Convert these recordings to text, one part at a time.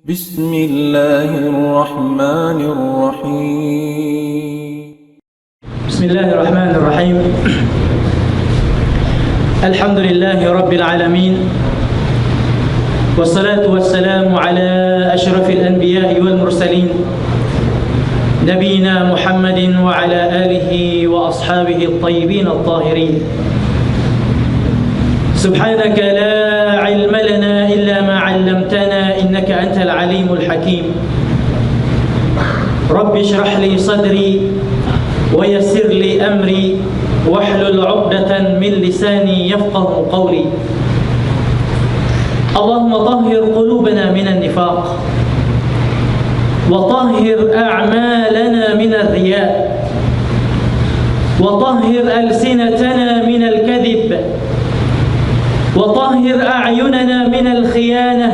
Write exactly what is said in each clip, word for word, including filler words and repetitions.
بسم الله الرحمن الرحيم. بسم الله الرحمن الرحيم. الحمد لله رب العالمين، والصلاة والسلام على أشرف الأنبياء والمرسلين، نبينا محمد وعلى آله وأصحابه الطيبين الطاهرين. سبحانك لا علم لنا إلا ما علمتنا إنك أنت العليم الحكيم. رب اشرح لي صدري ويسر لي أمري واحلل عقدة من لساني يفقه قولي. اللهم طهر قلوبنا من النفاق، وطهر أعمالنا من الرياء، وطهر ألسنتنا من الكذب، وطهر أعيننا من الخيانة،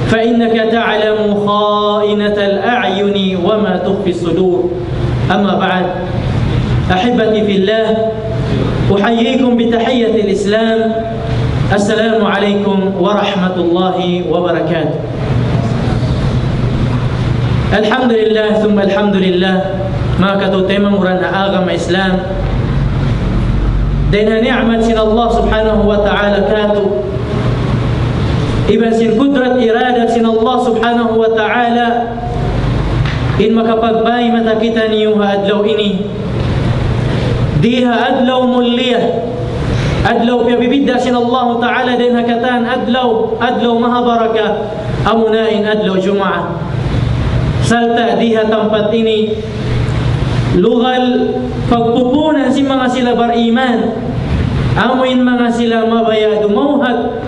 فإنك تعلم خائنة الأعين وما تخفي الصدور. أما بعد، أحبتي في الله، أحييكم بتحية الإسلام. السلام عليكم ورحمة الله وبركاته. Alhamdulillah, thumma alhamdulillah. Manga kataymanghuran ha agama Islam, dayn ha ni'mat sin Allah Subhanahu wa Ta'ala kātu', iban sin kudrat iradat sin Allah Subhanahu wa Ta'ala, in makapagbay mata kitaniyu ha adlaw ini, di ha adlaw mulia, adlaw piyabibidda' sin Allah Ta'ala dayn ha katan adlaw, adlaw mahabaraka, amuna in adlaw Jumaat. Sarta' di ha tampat ini, lugal pagpupunan sin manga sila bariman, amu in manga sila mabaya' dumawhat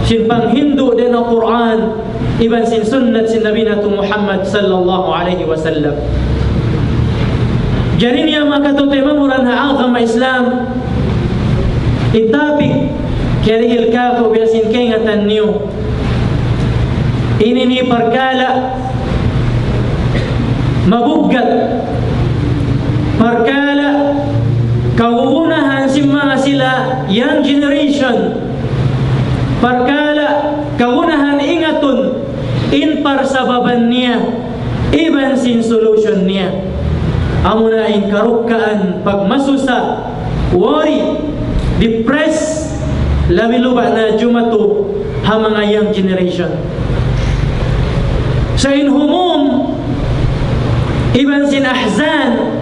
sin panghindu' dayn ha Qur'an, iban sin sunnat sin Nabi natu' Muhammad sallallahu alayhi wasallam. Jari niya manga kataymanghuran ha agama Islam, in topic kiyarihil kāku' biya' sin kaingatan niyu. Ini ini parkala' mabuggat, parkala' kagunahan sin manga sila young generation, parkala' kagunahan ingatun in parsababan niya iban sin solution niya. Amuna in karukkaan pagmasusa, worry, depress, labi luba' na jumatu ha manga young generation. Sa' in humum iban sin ahzan,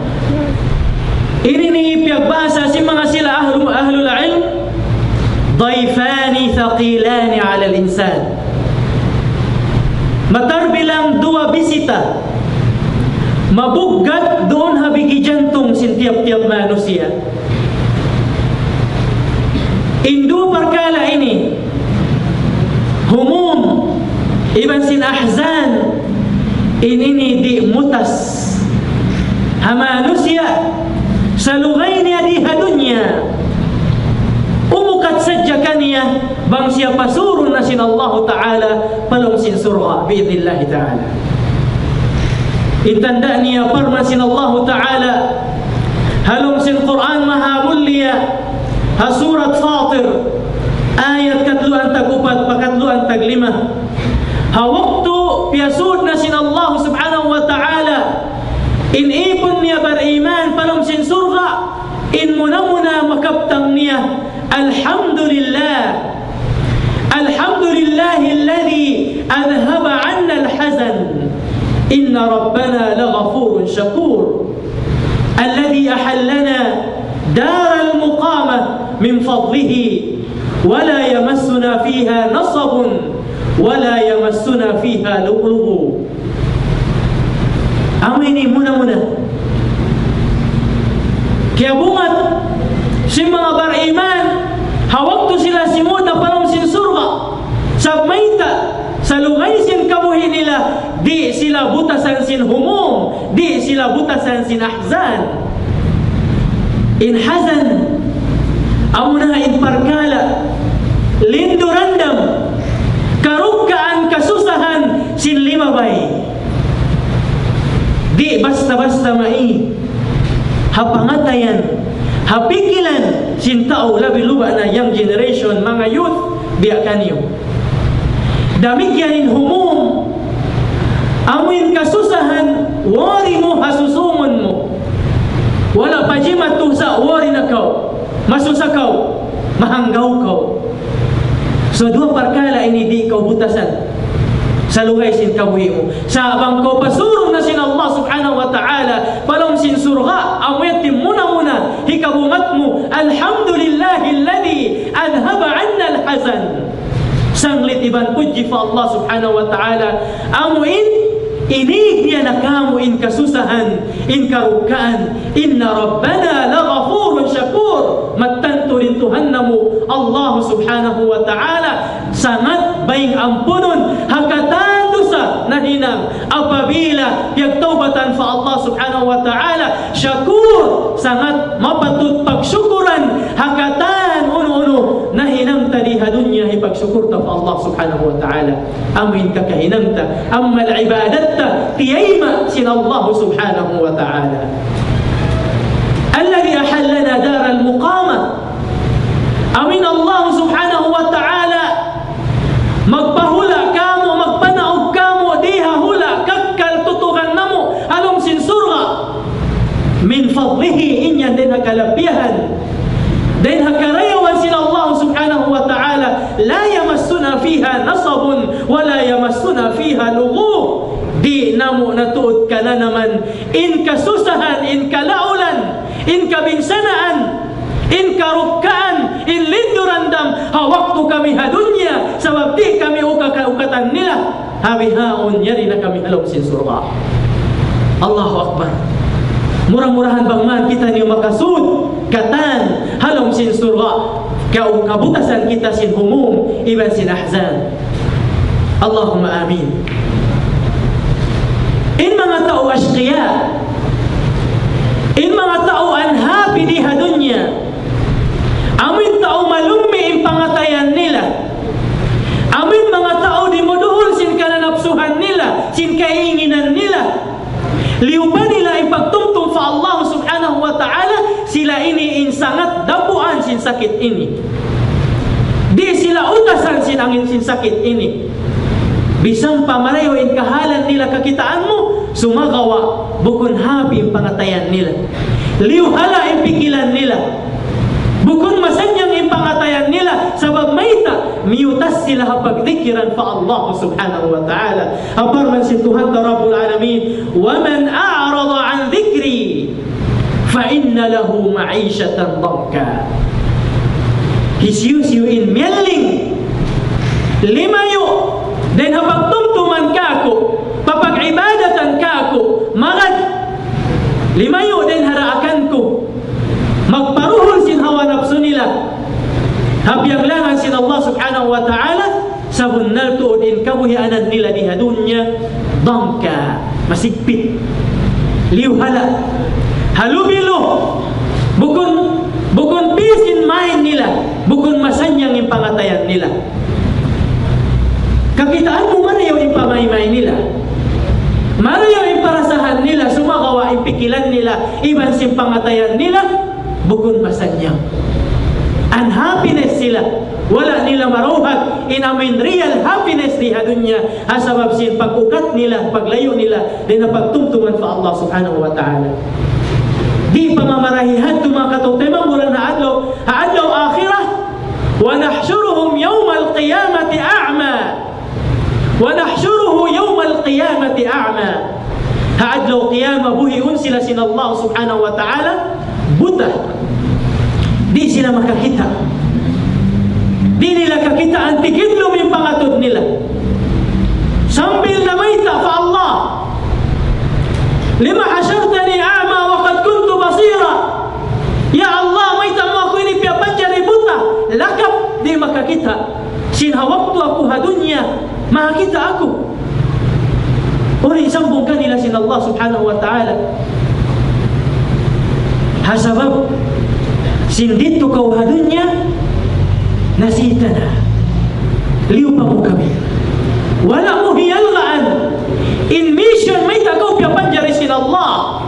ini ini piyagbahasa sin manga sila ahlu, ahlul ilm, ضيفان ثقيلان على الإنسان. Matarbilang duwa bisita mabuggat duun ha bigi jantung sin tiyap-tiyap manusiya'. In duwa parkala' ini, humum iban sin ahzan, in ini di' mutas ha manusiya' salugay niya di ha dunya. Umukat sadja kaniya bang siya pasurun na sin Allahu Ta'ala pa lawm sin surga' bi'idhnillahi ta'ala. In tanda' niya parman sin Allahu Ta'ala ha lawm sin Qur'an mahamulliya, ha surat Fatir, ayat katluan tag upat pa katluan tag lima. Ha waktu piyasud na sin Allah Subhanahu wa Ta'ala in īpun niya bariman pa lawm sin surga', in muna-muna makabtang niya, الحمد لله، الحمد لله الذي أذهب عنا الحزن، إن ربنا لغفور شكور، الذي أحلنا دار المقامة من فضله، ولا يمسنا فيها نصب ولا يمسنا فيها لغوب. Amu ini muna-muna kiyabungat sin manga bariman ha waktu sila simud na pa lawm sin surga'. Sabab mayta', salugay sin kabuhi' nila, di' sila butasan sin humum, di' sila butasan sin ahzan. In hazan, amuna in parkala' lindu randam, karukkaan kasusahan sin limabay. Di' basta-basta mai ha pangatayan, ha pikilan sin tau, labi luba' na young generation, manga youth, biya' kaniyu. Damikkiyan in humum, Jimatu sa, worry na kaw, masusa kaw, mahanggaw kaw. So, duwa parkala' ini di' kaw butasan salugay sin kabuhi' mu. Sa' bang kaw pasurun na sin Allah Subhanahu wa Ta'ala pa lawm sin surga', amu yadtu in muna-muna hikabungat mu, الحمد لله الذي أذهب عنا الحزن. Sanglit iban pudji pa Allah Subhanahu wa Ta'ala, amu in inīg niya na kāmu' in kasusahan, in karukkaan. إن ربنا لغفور شكور. Mattan tuud in Tuhan namu' Allah Subhanahu wa Ta'ala sangat bayng ampunun ha katan dusa nahinang apabila piyagtawbatan pa Allah Subhanahu wa Ta'ala. Shakur, sangat mapatut pagsukuran ha katan unu-unu nahinang ta di ha dunya, hipagsukur ta pa Allah Subhanahu wa Ta'ala. Amu in kakahinang ta, amal ibadat ta, tiyayma' sin Allah Subhanahu wa Ta'ala. الذي أحلنا دار المقامة. Amu in Allah Subhanahu wa Ta'ala magpahula' kāmu', magpanaug kāmu' di ha hula' kakkal tutukan namu' ha lawm sin surga'. من فضله, in yan dayn ha kalabihan, dayn ha karayawan sin Allah Subhanahu wa Ta'ala. لا يمسنا فيها نصب ولا يمسنا فيها لغوب. Di' namu' na tuud kananaman in kasusahan, in kalaulan, in kabinsanaan, in karukkaan, in lindu-randam ha waktu kami ha dunya, sabab di' kami uka-, ukatan nila. Ha bihaun yari na kami ha lawm sin surga'. Allahu Akbar. Mura-murahan bang man kitaniyu makasud katan ha lawm sin surga', ka-, kabutasan kita sin humum iban sin ahzan. Allahumma amin. In manga tau ashqiya, in manga tau unhappy di ha dunya, amu in tau malummi' in pangatayan nila, amu in manga tau dimuduhul sin kananapsuhan nila, sin kaiinginan nila, liyupa nila in pagtumtum pa Allah Subhanahu wa Ta'ala, sila ini in sangat dapuan sin sakit ini. Di' sila utasan sin angin sin sakit ini. Bisan pa marayaw in kahalan nila kakitaan mu, sumagawa' bukun happy in pangatayan nila. Liyuhala' in pikilan nila. Bukun masannyang in pangatayan nila, sabab mayta', miyutas sila ha pagdikiran pa Allah Subhanahu wa Ta'ala. Ha parman sin Tuhan ta Rabbul Alamin, ومن أعرض عن ذكري فإن له معيشة ضنكا. Hisiyu-siyu in miyalling, limayu' dayn ha pagtumtuman kāku', papag-ibadatan kāku', magad limayu' dayn ha daakan ku, magparuhul sin hawa napsu nila ha piyaglangan sin Allah Subhanahu wa Ta'ala, sabunnal tuud in kabuhianan nila di ha dunya, ضنكا, masigpit. Liyuhala'. Halubilu. Bukun, bukun peace in mind nila. Bukun masannyang in pangatayan nila. Kakitaan mu marayaw in pamaymay nila. Marayaw in parasahan nila, sumagawa' in pikilan nila, iban sin pangatayan nila, bukun masannyang. Unhappiness sila. Wala' nila marawhat in amuin real happiness di ha dunya. Ha sabab sin pag-ukat nila, paglayu' nila, dayn ha pagtumtuman pa Allah Subhanahu wa Ta'ala. Di' pa mamarahi hadtu manga kataymanghuran ha adlaw, ha adlaw akhirat. ونحشرهم يوم القيامة أعمى. ونحشره يوم القيامة أعمى. Ha adlaw qiyamah, buhiun sila sin Allah Subhanahu wa Ta'ala buta. Di' sila makakita'. Di' nila kakitaan, tigidlum in pangatud nila. Sambil namayta' pa Allah, لم حشرتني أعمى وقد كنت بصيرا. Ya Allah, mayta' mu aku ini piyapanjari buta, lakap di' makakita'. Sin ha waktu aku ha dunya, makakita' aku. Unu in sambung kanila sin Allah Subhanahu wa Ta'ala? Ha sabab sin didtu kaw ha dunya, نسيتنا. Liyupa mu kami. Wala' mu hiyalgaan in mission mayta' kaw piyapanjari sin Allah.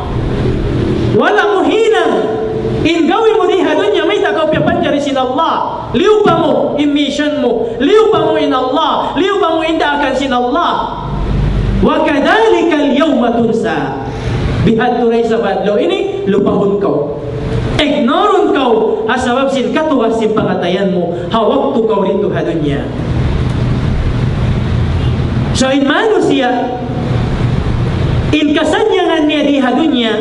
Wala' mu hinang in gawi mu di ha dunya mayta' kaw piyapanjari sin Allah. Liyupa mu in mission mu. Liyupa mu in Allah. Liyupa mu in daakan sin Allah. وكذلك اليوم تنسى. Bihadtu da isab adlaw ini, lupahun kaw. Ignorun kaw, ha sabab sin katuha sin pangatayan mu, ha waktu kaw didtu ha dunya. So, in manusiya', in kasannyangan niya di ha dunya,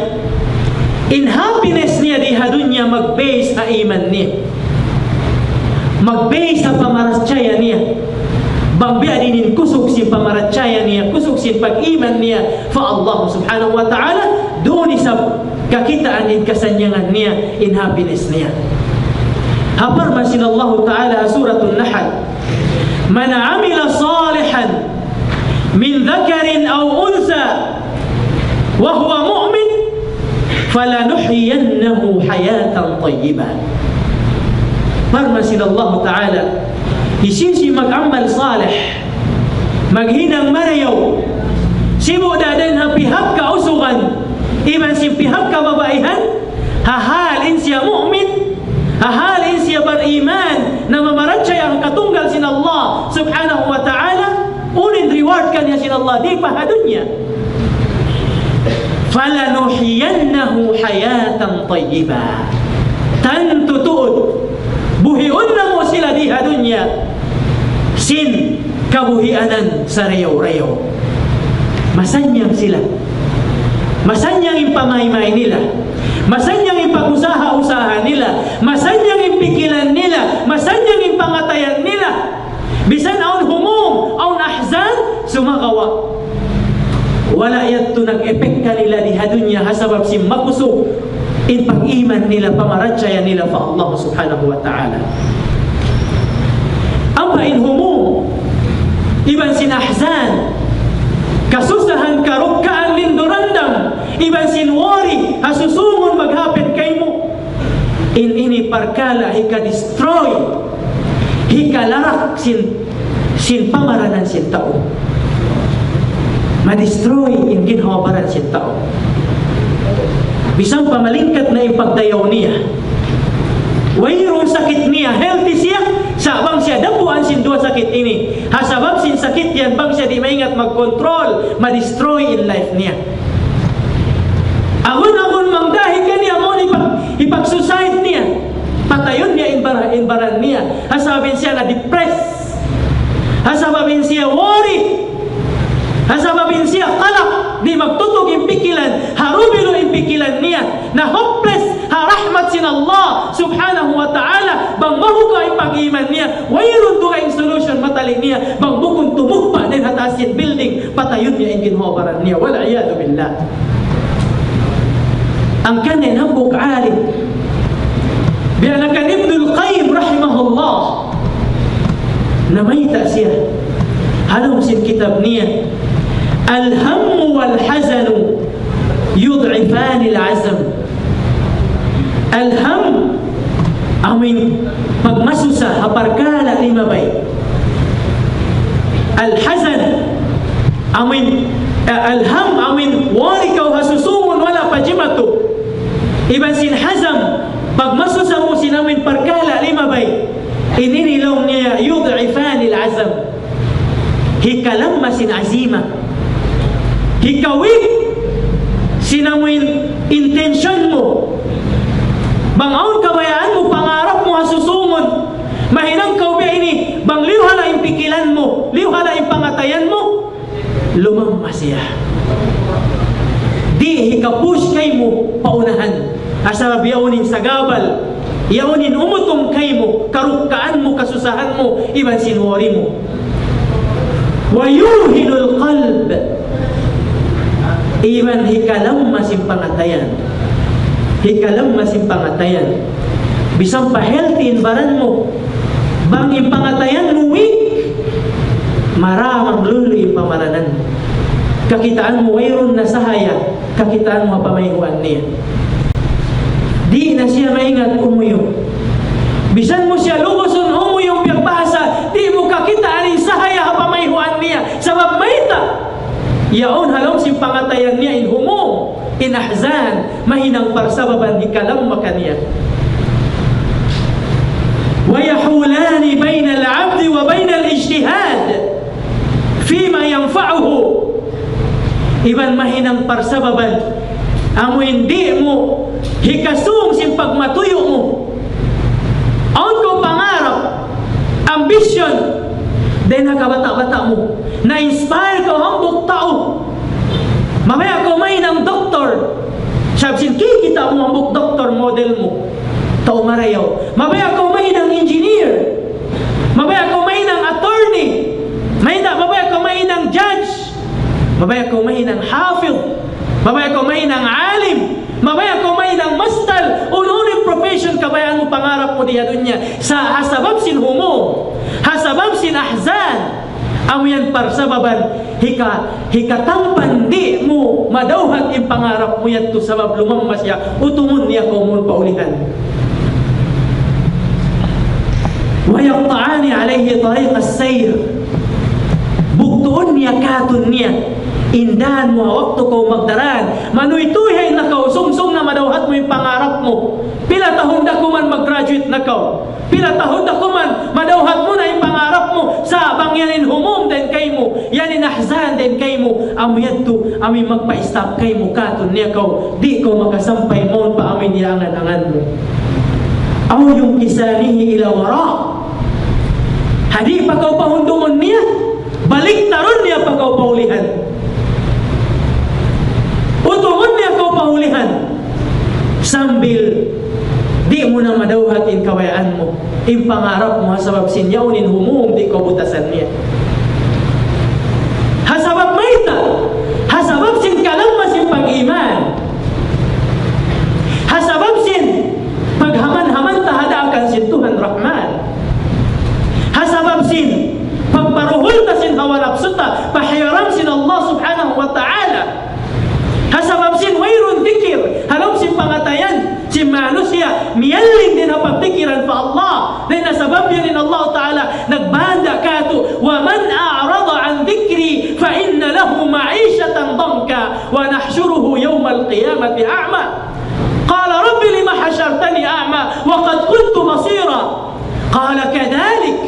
in happiness niya di ha dunya, mag-base ha iman niya. Mag-base ha pamarachaya niya. Bang biya' diin in kusug sin pamarachaya niya, kusug sin pag-iman niya pa Allah subhanahu wa ta'ala, duun isab kakitaan in kasannyangan niya, in happiness niya. Ha parman sin Allah ta'ala ha Suratul Nahl, من عمل صالحا من ذكر أو أنثى وهو مؤمن فلنحيينه حياة طيبة. Parman sin Allah ta'ala, hisiyu-siyu mag-amal salih, maghinang marayaw, sibu' da dayn ha pihak kausugan iban sin pihak kababaihan, ha hal in siya mu'min, ha hal in siya bariman, namamarachaya ha katunggal sin Allah subhanahu wa ta'ala, unu in reward kaniya sin Allah di pa ha dunya. فلنحيينه حياة طيبة. Tantu tuud, buhiun namu' sila di ha dunya sin kabuhianan sarayaw-rayaw. Masannyang sila. Masannyang in pamaymay nila. Masannyang in pag-usaha-usaha nila. Masannyang in pikilan nila. Masannyang in pangatayan nila. Misan awn humum, awn ahzan, sumagawa' wala' yadtu nag-epekta nila di ha dunya ha sabab sin makusug in pag-iman nila, pamarachaya nila pa Allah subhanahu wa ta'ala. Ampa in humum, iban sin ahzan, kasusahan, karukkaan, linduran-dam, iban sin worry, ha susungun maghapit kaymu. In ini parkala' hika-destroy, hikalarak sin, sin pamaranan sin tau. Ma-destroy in ginhawa-baran sin tau. Misan pa malingkat na in pagdayaw niya, wayruun sakit niya, healthy siya, sa' bang siya dapuan sin duwa sakit ini, ha sabab sin sakit yan, bang siya di' maingat mag-control, ma-destroy in life niya. Agun-agun mangdahi kaniya, amun ipag-, ipag-suicide niya. Patayun niya in bara-, in baran niya. Ha sabab in siya na-depress. Ha sabab in siya worry. Ha sabab in siya qalaq. Di' magtutug in pikilan. Harubilu in pikilan niya. Na hopeless ha rahmat sin Allah subhanahu wa ta'ala. Bang mahuga' in pag-iman niya, wayruun dugaing solution matali niya bang bukun tumugpa' dayn ha taas sin building, patayun niya in ginhawa-baran niya. والعياذ بالله. Hangkan in hambuuk alim, biya' na kan Ibnul Qayyim rahimahullah, namayta' siya ha lawm sin kitab niya, الهم والحزن يضعفان العزم. Al-ham, amuin pagmasusa ha parkala' limabay. Al-hazan, amuin, eh, al-ham, amuin worry kaw ha susungun wala' pa jimatu. Iban sin hazan, pagmasusa mu sin amuin parkala' limabay. Ini in laung niya, يضعفان العزم. Hikalamma sin azima. Hika-weak sin amuin intention mu. Bang awn kabayaan mu, pangarap mu ha susungun, mahinang kaw biya' ini, bang liyuhala in pikilan mu, liyuhala in pangatayan mu, lumamma siya. Di' hika-push kaymu pa unahan. Asal biya' unu in sagabal, yaun in umutung kaymu, karukkaan mu, kasusahan mu, iban sin worry mu. ويوهن القلب. Iban hikalamma sin pangatayan. Hikalamma sin pangatayan. Misan pa healthy in baran mu, bang in pangatayan mu weak, maramang lulu in pamaranan. Kakitaan mu wayruun na sahaya, kakitaan mu ha pamayhuan niya. Di' na siya maingat umuyum. Misan mu siya lugusun umuyum, biya' bahasa, di' mu kakitaan in sahaya ha pamayhuan niya. Sabab mayta'? Yaun ha lawm sin pangatayan niya in humum, in ahzan, mahinang parsababan hikalamma kaniya. ويحولان بين العبد وبين الاجتهاد فيما ينفعه. Iban mahinang parsababan Amu in di' mu hikasung sin pagmatuyu' mu. Awn kaw pangarap, ambition, dayn ha kabata'-bata' mu. Na-inspire kaw hambuuk tau. Mabaya' kaw mahinang doktor. Sabab sin kikita' mu hambuuk doktor model mu. Tau marayaw. Mabaya' kaw mahinang engineer. Mabaya' kaw mahinang attorney. Mayta', mabaya' kaw mahinang judge. Mabaya' kaw mahinang hafiz. Mabaya' kaw mahinang alim. Mabaya' kaw mahinang mastal. Unu-unu in profession kabayaan mu, pangarap mu di ha dunya. Sa' ha sabab sin humum, ha sabab sin ahzan, amu yan parsababan hika-, hikatampan di' mu madawhat in pangarap mu yadtu sabab lumamma siya, utungun niya kaw mawn pa ulihan. ويقطعان عليه طريق السير. Bugtuun niya, katun niya in dān mu ha waktu kaw magdarā. Manuytuy ha in nakaw, sung-sung na madawhat mu in pangarap mu. Pila tahun da kuman mag-graduate na kaw. Pila tahun da kuman madawhat mu na in pangarap mu. Sa' bang yan in humum dayn kaymu, yan in ahzan dayn kaymu, amu yadtu, amu in magpa-stop kaymu, katun niya kaw, di' kaw makasampay mawn pa amu in iyangan-angan mu. أو ينكسانه إلى وراء. Ha di' pa kaw pahundungun niya, baliktarun niya pa kaw pa ulihan. Utungun niya kaw pa ulihan. Sambil di' mu na madawhat in kabayaan mu, in pangarap mu, ha sabab sin yaun in humum di' kaw butasan niya. Ha sabab mayta'? Ha sabab sin kalamma sin pag-iman. Ha sabab sin paghaman-haman ta ha daakan sin Tuhan Rahman. Ha sabab sin pagparuhul ta sin hawa napsu ta pa hiyaram sin Allah Subhanahu wa Ta'ala. Ha sabab sin wayruun dikir ha lawm sin pangatayan sin manusiya', miyalling dayn ha pagdikiran pa Allah. Dayn ha sabab yan in Allah Ta'ala nagbanda' katu', ومن أعرض عن ذكري فإن له معيشة ضنكا ونحشره يوم القيامة أعمى. قال رب لم حشرتني أعمى وقد كنت بصيرا. قال كذلك،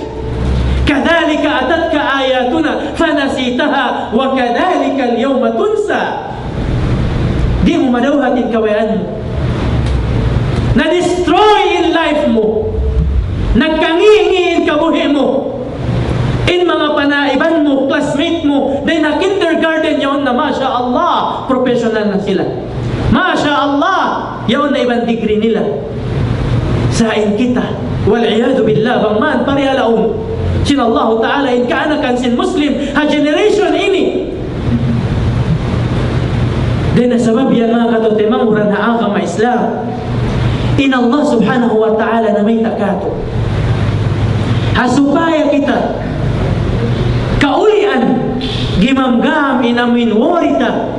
كذلك أتتك آياتنا فنسيتها وكذلك اليوم تنسى. Di' mu madawhat in kabayaan mu. Na-destroy in life mu. Nagkangi'-ngi' in kabuhi' mu. In manga panaiban mu, classmate mu, dayn ha kindergarten yaun na, masha Allah, professional na sila. Masha Allah, yaun na iban degree nila. Sa' in kita, والعياذ بالله, bang man parihalaun sin Allahu Ta'ala in kaanakan sin Muslim ha generation ini. Dayn ha sabab yan, manga kataymanghuran ha agama Islam, in Allah Subhanahu wa Ta'ala namayta' katu', ha supaya kita kaulian gimamgam in amin worry ta,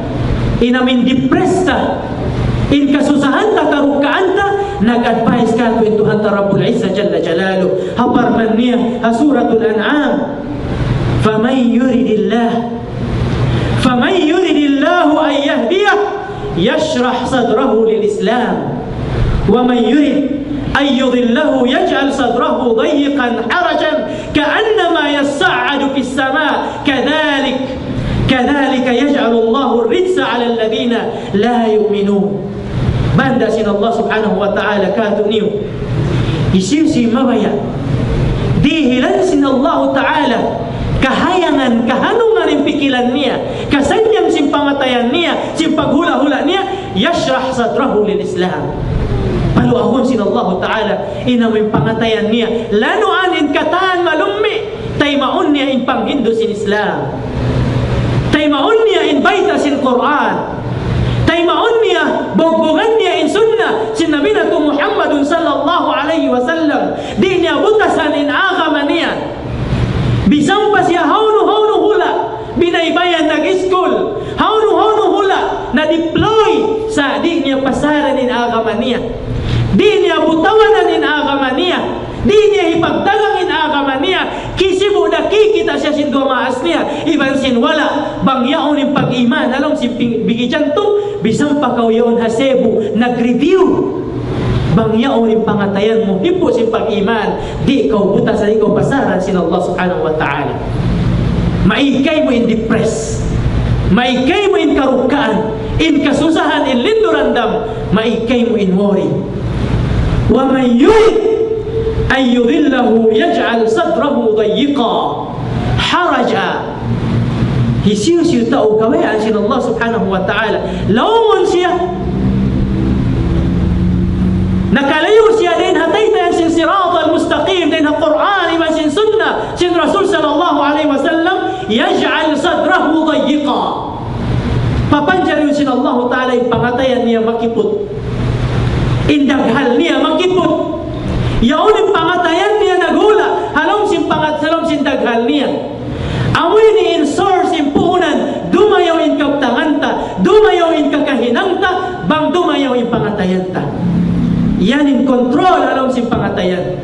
in amin depressed ta, in kasusahan ta, karukkaan ta, nag-advise katu' in Tuhan ta Rabbul Izzah Jalla Jalaluh. Ha parman niya ha Suratul An'am, فمن يرد الله، فمن يرد الله أن يهديه يشرح صدره للإسلام، ومن يرد أن يضله يجعل صدره ضيقا حرجا كأنما يصعد في السماء، كذلك، كذلك يجعل الله الرجس على الذين لا يؤمنون. Banda' sin Allah Subhanahu wa Ta'ala katu' niyu. Hisiyu-siyu mabaya' dihilan sin Allahu Ta'ala kahayangan, kahanungan in pikilan niya, kasannyang sin pangatayan niya, sin paghula'-hula' niya, يشرح صدره للإسلام. Paluahun sin Allahu Ta'ala in amu in pangatayan niya, lanuan in katan malummi', taymaun niya in panghindu' sin Islam. Taymaun niya in bayta' sin Qur'an. Taymaun niya, bugbugan niya in sunnah sin Nabi natu' Muhammadun sallallahu alayhi wasallam. Di' niya butasan in agama niya. Bisan pa siya hawnu-hawnu hula' binaybayan, nag-iskul, hawnu-hawnu hula' na-deploy, sa' di' niya pasaran in agama niya. Di' niya butawanan in agama niya. Di' niya hipagtagang in agama niya. Kisibu' nakikita' siya sin duwa maas niya iban sin wala'. Bang yaun in pag-iman ha lawm sin ping-, bigi jantung, bisan pa kaw yaun ha Cebu, nag-review. Bang yaun in pangatayan mu, hipus sin pag-iman, di' kaw butasan, di' kaw pasaran sin Allah Subhanahu wa Ta'ala. Maikay mu in depress. Maikay mu in karukkaan, in kasusahan, in linduran dam, maikay mu in worry. ومن يرد أن يضله يجعل صدره ضيقا حرجا. Hisiyu-siyu tau kabayaan sin Allah Subhanahu wa Ta'ala lawmun siya, nakalayu' siya dayn ha taytayan sin siratal mustaqim, dayn ha Qur'an iban sin sunnah sin Rasul sallallahu alayhi wasallam, يجعل صدره ضيقا. Papanjariun sin Allahu Ta'ala in pangatayan niya makiput. In daghal niya makiput. Yaun in pangatayan niya nagula', ha lawm sin pangat-, ha lawm sin daghal niya. Amu ini in source, in puunan, dumayaw in kabtangan ta, dumayaw in kakahinang ta, bang dumayaw in pangatayan ta. Yan in control ha lawm sin pangatayan.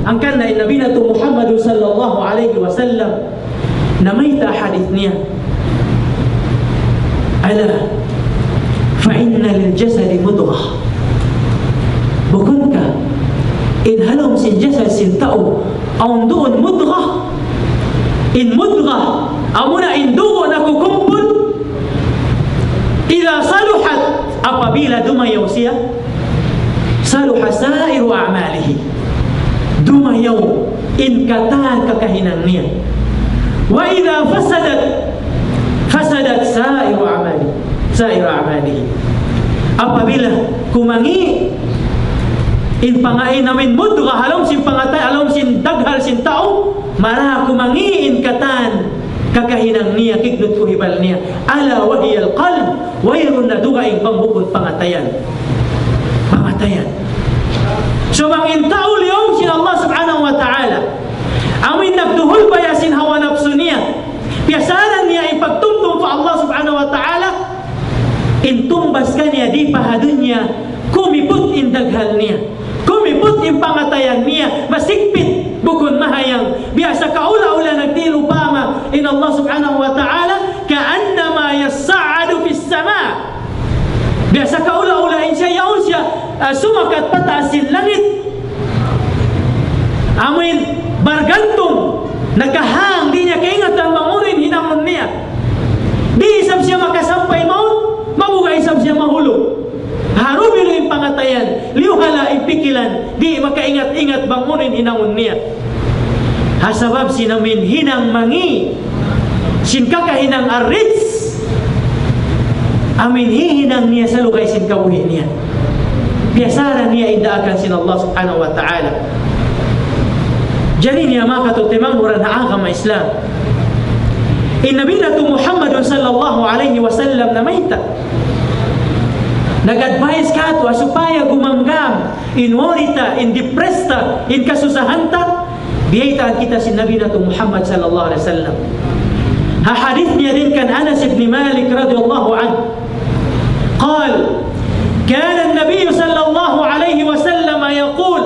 Hangkan na in Nabi natu' Muhammad sallallahu alayhi wasallam, namayta' hadith niya. ألا فإن للجسد مضغة. Bukun ka, in ha lawm sin jasad sin tau, awn duun mudghah. In mudghah, amuna in dugu' nakukumpul. إذا صلحت, apabila dumayaw siya, صلح سائر أعماله. Dumayaw in katan kakahinang niya. وإذا فسدت، فسدت سائر أعماله، سائر أعماله. Apabila kumangi' in pangain amin mudghah, ha lawm sin pangata-, ha lawm sin daghal sin tau, mara kumangi' in katan kakahinang niya, kignut kuhibal niya. ألا وهي القلب, wayruun na dugaing bang bukun pangatayan. Pangatayan. So, bang in tau liyaw sin Allah Subhanahu wa Ta'ala, amin nagduhul baya' sin hawa napsu niya, piyasaran niya in pagtumtum pa Allah Subhanahu wa Ta'ala, in tumbas kaniya di pa ha dunya, kumiput in daghal niya. Kumiput in pangatayan niya, masigpit, bukun mahayang. Biya' sa kaula-ula nagtilu pama in Allah Subhanahu wa Ta'ala, كأنما يصعد في السماء. Biya' sa kaula-ula in siya, yaun siya, ah, sumakat pataas sin langit. Amuin bargantung, nakahang, di' niya kaingatan bang unu in hinangun niya. Di' isab siya makasampay mawn, mabuga' isab siya mahulug. Harubilu in pangatayan, liyuhala in pikilan, di' makaingat-ingat bang unu in hinangun niya. Ha sabab sin amin hinang mangi', sin kakahinang arits, amin hihinang niya salugay sin kabuhi' niya. Piyasaran niya in daakan sin Allah Subhanahu wa Ta'ala. Jari niya manga kataymanghuran ha agama Islam. In Nabi natu' Muhammad sallallahu alayhi wasallam namayta'. Nag-advise katu' supaya gumanggam in worry ta, in depressed ta, in kasusahan ta, biyaytaan kita sin Nabi natu' Muhammad sallallahu alayhi wasallam. Ha hadith niya dayn kan Anas ibn Malik radiyallahu anhu. قال: كان النبي صلى الله عليه وسلم يقول: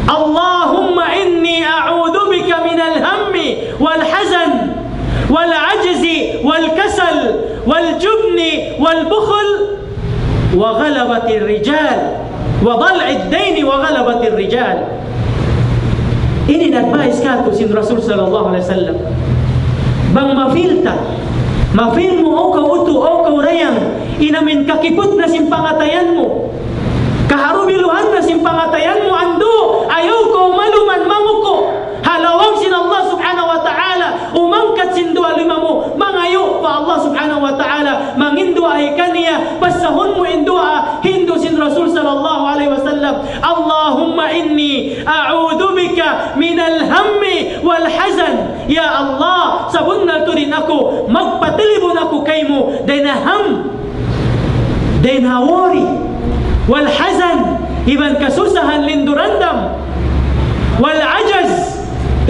اللهم إني أعوذ بك من الهم والحزن والعجز والكسل والجبن والبخل وغلبة الرجال، وضلع الدين وغلبة الرجال. Ini in advice katu' sin Rasul sallallahu alayhi wasallam. Bang ma-feel ta, ma-feel mu, o kaw utu', o kaw dayang, in amin kakiput na sin pangatayan mu. Kaharubiluhan na sin pangatayan mu, andu', ayaw kaw maluman manguku'. Ha lawang sin Allah Subhanahu wa Ta'ala, umangkat sin duwa lima mu, mangayu' pa Allah Subhanahu wa Ta'ala, manginduwaa kaniya, basahun mu in duwaa, hindu' sin Rasul sallallahu alayhi wasallam, اللهم إني أعوذ بك من الهم والحزن. Ya Allah, sabunnal tuud in aku, magpatilibun aku kaymu, dayn ha ham, dayn ha worry, والحزن, iban kasusahan linduran dam, والعجز,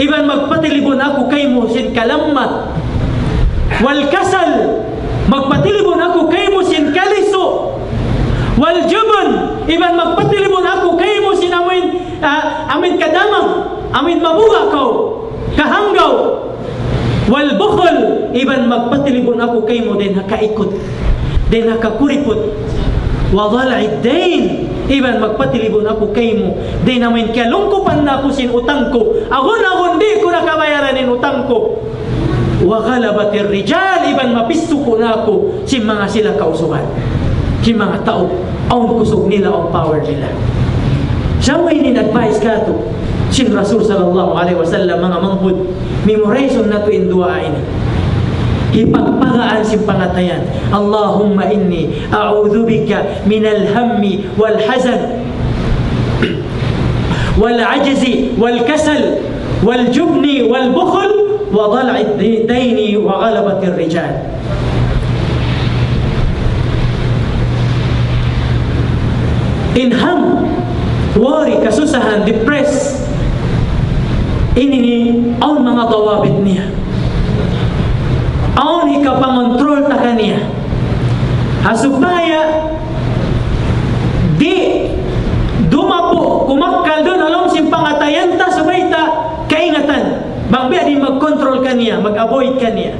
iban magpatilibun aku kaymu sin kalamma, والكسل, magpatilibun aku kaymu sin kalisu', والجبن, iban magpatilibun aku kaymu sin amuin, ah, amuin kadamag, amuin mabuga' kaw, kahanggaw. والبخل, iban magpatilibun aku kaymu dayn ha kaikut, dayn ha kakuriput. وضلع الدين, iban magpatilibun aku kaymu dayn ha amuin kiyalungkupan na aku sin utang ku. Agun-agun di' ku na kabayaran in utang ku. وغلبة الرجال, iban mapisuku na aku sin manga sila kausugan. Sin manga tau, awn kusug nila, awn power nila. Sa' way in advice katu' sin Rasul sallallahu alayhi wasallam, manga manghud, memorize natu' in duwaa ini. Hipagpagaan sin pangatayan. اللهم إني أعوذ بك من الهم والحزن والعجز والكسل والجبن والبخل وضلع الدين وغلبة الرجال. In ham, worry, kasusahan, depress, ini ini awn manga dawabit niya. Awn hikapangontrol ta kaniya. Ha supaya di' dumapu', kumakkal duun ha lawm sin pangatayan ta, subay ta kaingatan. Bang biya' diin magkontrol kaniya, mag-avoid kaniya.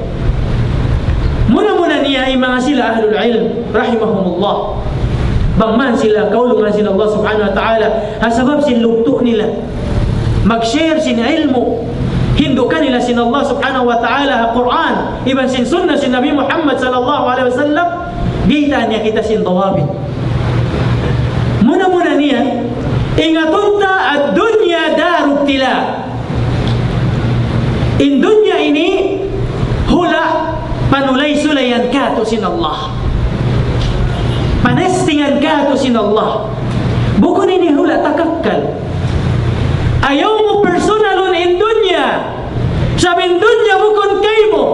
Muna-muna niya in manga sila ahlul ilm, rahimahumullah. Bang man sila kaulungan sin Allah subhanahu wa ta'ala, ha sabab sin lugtu' nila. Mag-share sin ilmu'. Hindu' kanila sin Allah subhanahu wa ta'ala ha Qur'an, iban sin sunnah sin Nabi Muhammad sallallahu alayhi wasallam, biyaytaan niya kita sin dawabit. Muna-muna niya, ingatun ta الدنيا دار ابتلاء. In dunya ini hula' panulay-sulayan katu' sin Allah. Panestingan katu' sin Allah. Bukun ini hula' takakkal. Ayaw mu personalun in dunya. Sabab in dunya bukun kaymu.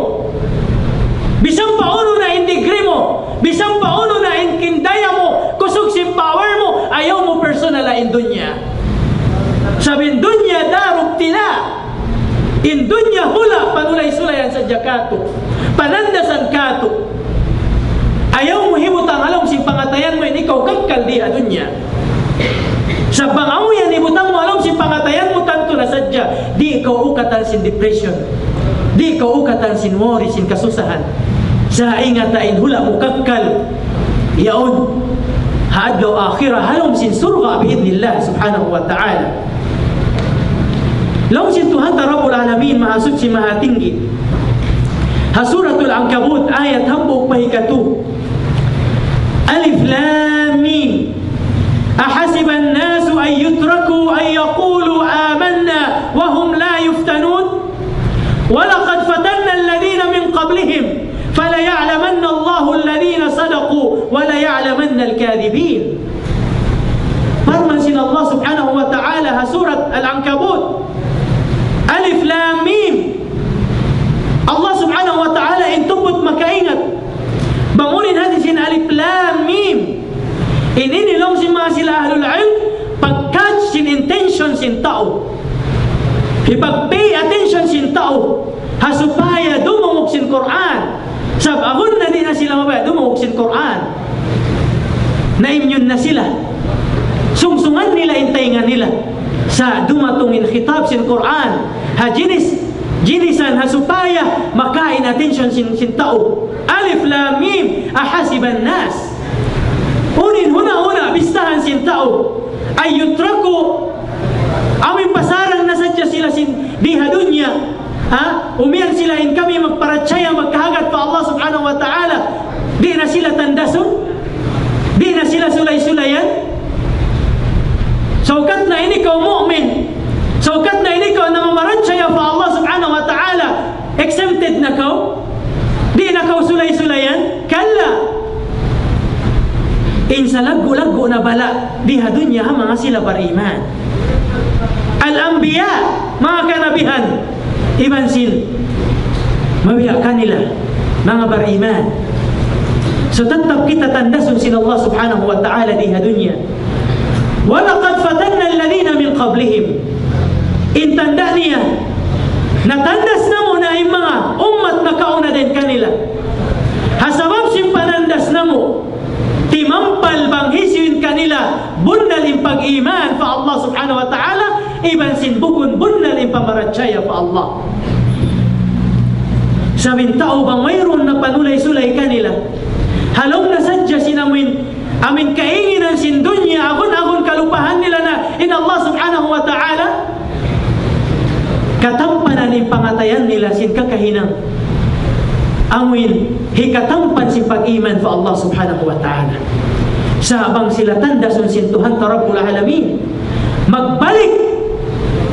Bisan pa unu na in degree mu, bisan pa unu na in kindaya mu, kusug sin power mu, ayaw mu personal in dunya. Sabab in dunya دار ابتلاء. In dunya hula' panulay-sulayan sadja katu'. Panandasan katu'. Ayaw mu hibutang ha lawm sin pangatayan mu in ikaw kakkal di ha dunya. Sa' bang amu yan hibutang mu ha lawm sin pangatayan mu, tantu na sadja, di' kaw ukatan sin depression. Di' kaw ukatan sin worry, sin kasusahan. Sa' ingata in hula' mu kakkal yaun ha adlaw akhirat, ha lawm sin surga' bi'idhnillah subhanahu wa ta'ala. Laung sin Tuhan ta Rabbul Alamin, Mahasuchi, Mahatinggi. Ha Suratul Ankabut, ayat hambuuk pa hikatu. ألف لام ميم. أحسب الناس أن يتركوا أن يقولوا آمنا وهم لا يفتنون؟ ولقد فتنا الذين من قبلهم فليعلمن الله الذين صدقوا وليعلمن الكاذبين. Parman sin Allah subhanahu wa ta'ala ha surat Al-Ankabut. ألف لام ميم. Allah subhanahu wa ta'ala in tuput makaingat. Bang unu in hati sin ألف لام ميم. In ini laung sin manga sila ahlul ilm, pag-catch sin intention sin tau. Hipag-pay attention sin tau. Ha supaya dumungug sin Qur'an. Sabab agun na di' na sila mabaya' dumungug sin Qur'an. Na-immune na sila. Sungsungan nila in taynga nila. Sa' dumatung in khitab sin Qur'an. Ha jinis, jinisan ha supaya makain attention sin, sin tau. ألف لام ميم. أحسب الناس. Unu in huna-huna bistahan sin tau. أن يتركوا. Amu in pasarang na sadja sila sin di ha dunya. Ha? Umiyan sila in kami magparachaya, magkahagad pa Allah subhanahu wa ta'ala. Di' na sila tandasun. Di' na sila sulay-sulayan. Saukat na ini kaw mu'min. Saukat na ini kaw namamarachaya pa Allah subhanahu wa ta'ala. Exempted na kaw. Di' na kaw sulay-sulayan. Kalla. In salaggu'-laggu' na bala' di ha dunya ha manga sila bariman. Al-anbiya, manga kanabihan, iban sin mabiya' kanila, manga bariman. So, tattap kita tandasun sin Allah subhanahu wa ta'ala di ha dunya. ولقد فتنا الذين من قبلهم. In tanda' niya, natandas namu' na in manga ummat nakauna dayn kanila. Ha sabab sin panandas namu', timampal bang hisiyu in kanila bunnal in pag-iman pa Allah subhanahu wa ta'ala, iban sin bukun bunnal in pamarachaya pa Allah. Sabab in tau bang wayruun na panulay-sulay kanila. Ha lawm na sadja sin amuin, amuin kainginan sin dunya, agun-agun kalupahan nila na in Allah subhanahu wa ta'ala. Katampanan in pangatayan nila sin kakahinang. Amuin hikatampan sin pag-iman pa Allah Subhanahu wa Ta'ala. Sa' bang sila tandasun sin Tuhan ta Rabbul Alamin, magbalik,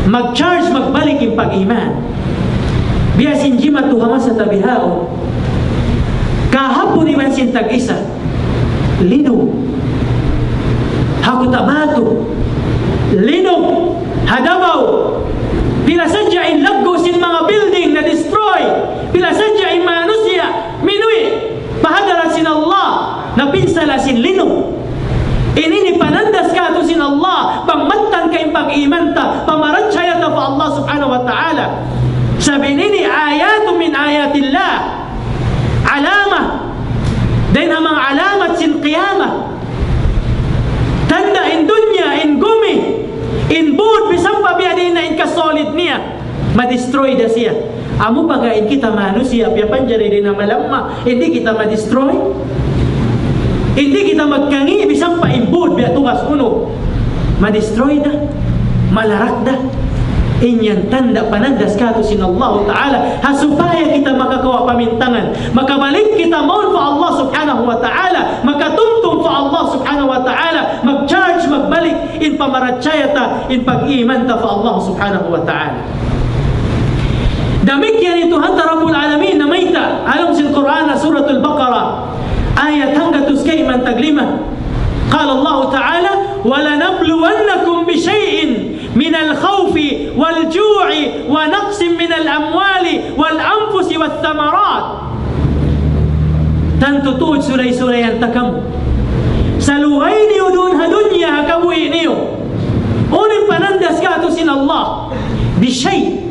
mag-charge, magbalik in pag-iman. Biya' sin jimatu ha masa ta bihaun. Kahapun iban sin tag-isa. Linug. Ha Cotabato. Linug. Ha Davao. Pila sadja in laggu' sin manga building na-destroy. Pila sadja in manusiya' minuwi' pa hadarat sin Allah, napinsala sin linug. Ini in panandas kātu' sin Allah, bang mattan ka in pag-iman ta, pamarachaya ta pa Allah Subhanahu wa Ta'ala. Sabab ini آيات من آيات الله. Alama. Dayn ha manga alamat sin qiyamah. Tanda' in dunya, in gumi, in būd, bisan pa biya' diin na in kasolid niya. Ma-destroy da siya. Amu pa ga in kita manusiya', piyapanjari dayn ha malamma, di' kita ma-destroy. Di' kita magkangi', bisan pa in būd, biya' tugas unu. Ma-destroy da. Malarak da. In yan tanda' panandas kātu' sin Allah Ta'ala. Ha supaya kita makakawa' pamintangan. Makabalik kita mawn pa Allah Subhanahu wa Ta'ala. Makatumtum pa Allah Subhanahu wa Ta'ala. Mag-charge, magbalik. In pamarachaya ta, in pag-iman ta pa Allah Subhanahu wa Ta'ala. Damikkiyan in Tuhan ta Rabbul Alamin namayta', ha lawm sin Qur'an, Suratul Baqarah, ayat hanggatus kayman taglima. قال الله تعالى: ولنبلونكم بشيء من الخوف والجوع ونقص من الأموال والأنفس والثمرات. Tantu tuud sulay-sulayan ta kamu. Salugay niyu duun ha dunya ha kabuhi' niyu. Unu in panandas kātu' sin Allah? بشيء.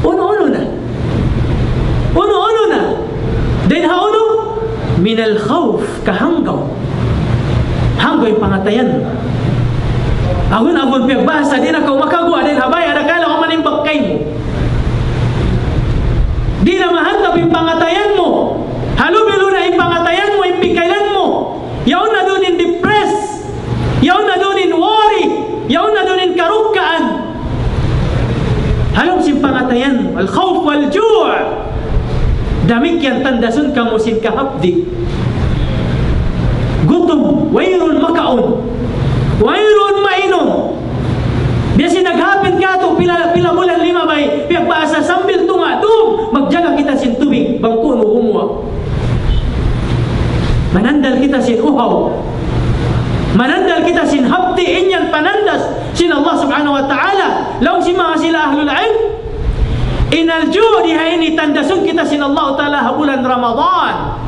Unu-unu na. Unu-unu na. Dayn ha unu? من الخوف. Kahanggaw. Hanggaw in pangatayan. Agun-agun piyagbahasa, di' na kaw makaguwa' dayn ha bāy, adakala' kaw manimbak kaymu. Di' na mahantap in pangatayan mu. Halubilu na in pangatayan mu, in pikilan mu. Yaun na duun in depress. Yaun na duun in worry. Yaun na duun in karukkaan. Ha lawm sin pangatayan mu, الخوف والجوع. Damikkiyan tandasun kamu sin kahapdi'. Gutum, wayruun makaun. Wayruun mainum. Biya' sin naghapit kātu', pila, pila bulan limabay, piyagbahasa sambil tunga' dum, magjaga kita sin tubig, bang kunu' gumuwa'. Manandal kita sin uhaw. Manandal kita sin hapdi', in yan panandas sin Allah Subhanahu wa Ta'ala. Laung sin manga sila ahlul ilm, in al-ju' di ha ini tandasun kita sin Allah Ta'ala ha bulan Ramadan.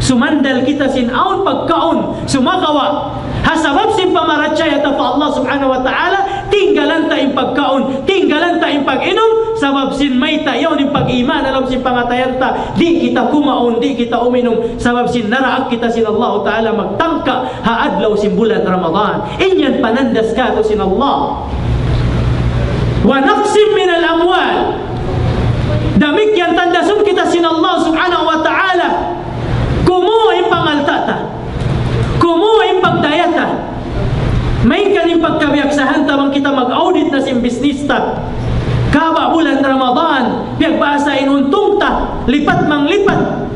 Sumandal kita sin awn pagkaun, sumagawa'. Ha sabab sin pamarachaya ta pa Allah Subhanahu wa Ta'ala, tinggalan ta in pagkaun, tinggalan ta in pag-inum, sabab sin mayta' yaun in pag-iman ha lawm sin pangatayan ta, di' kita kumaun, di' kita uminum, sabab sin naraak kita sin Allah Ta'ala magtangka ha adlaw sin bulan Ramadan. In yan panandas kātu' sin Allah. ونقص من الأموال. Damikkiyan tandasun kita sin Allah Subhanahu wa Ta'ala. Kumu' in pangalta' ta. Kumu' in pagdaya ta. Main kan in pagkabiyaksahan ta bang kita mag-audit na sin business ta. Kaba' bulan Ramadan, piyagbahasa in untung ta, lipat manglipat.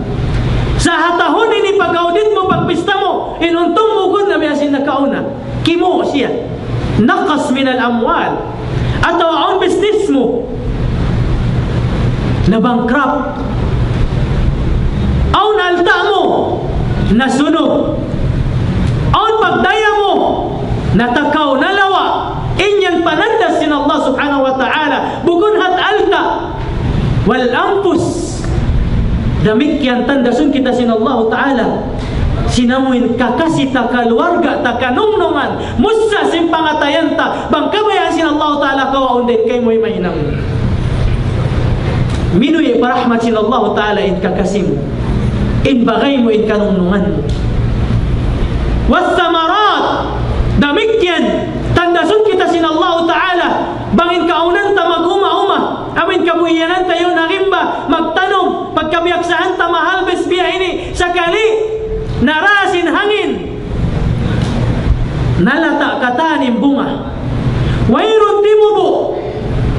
Sa' ha tahun ini pag-audit mu, pagpista mu, in untung mu gud na biya' sin nakauna. Kimu' siya. نقص من الأموال. Atawa awn business mu, na-bankrupt. Awn alta' mu, nasunog. Awn pagdaya mu, natakaw, nalawa'. In yan panandas sin Allah Subhanahu wa Ta'ala. Bukun hat alta'. والأنفس. Damikkiyan tandasun kita sin Allah Ta'ala. Sin amuin kakasi ta, kaluarga ta, kanungnungan, mussa sin pangatayan ta, bang kabayaan sin Allah Ta'ala kawaun dayn kaymu imahinang. Minuwi' pa rahmat sin Allah Ta'ala in kakasi mu, in bagay mu, in kanungnungan mu. والثمرات. Damikkiyan tandasun kita sin Allah Ta'ala, bang in kaunan ta mag-uma-uma, amuin kabuhianan ta yaun ha gimba, magtanum, pagkabiyaksahan ta mahalbis biya' ini, sakali, nara sin hangin, nalata' katan in bunga. Wayruun timubu',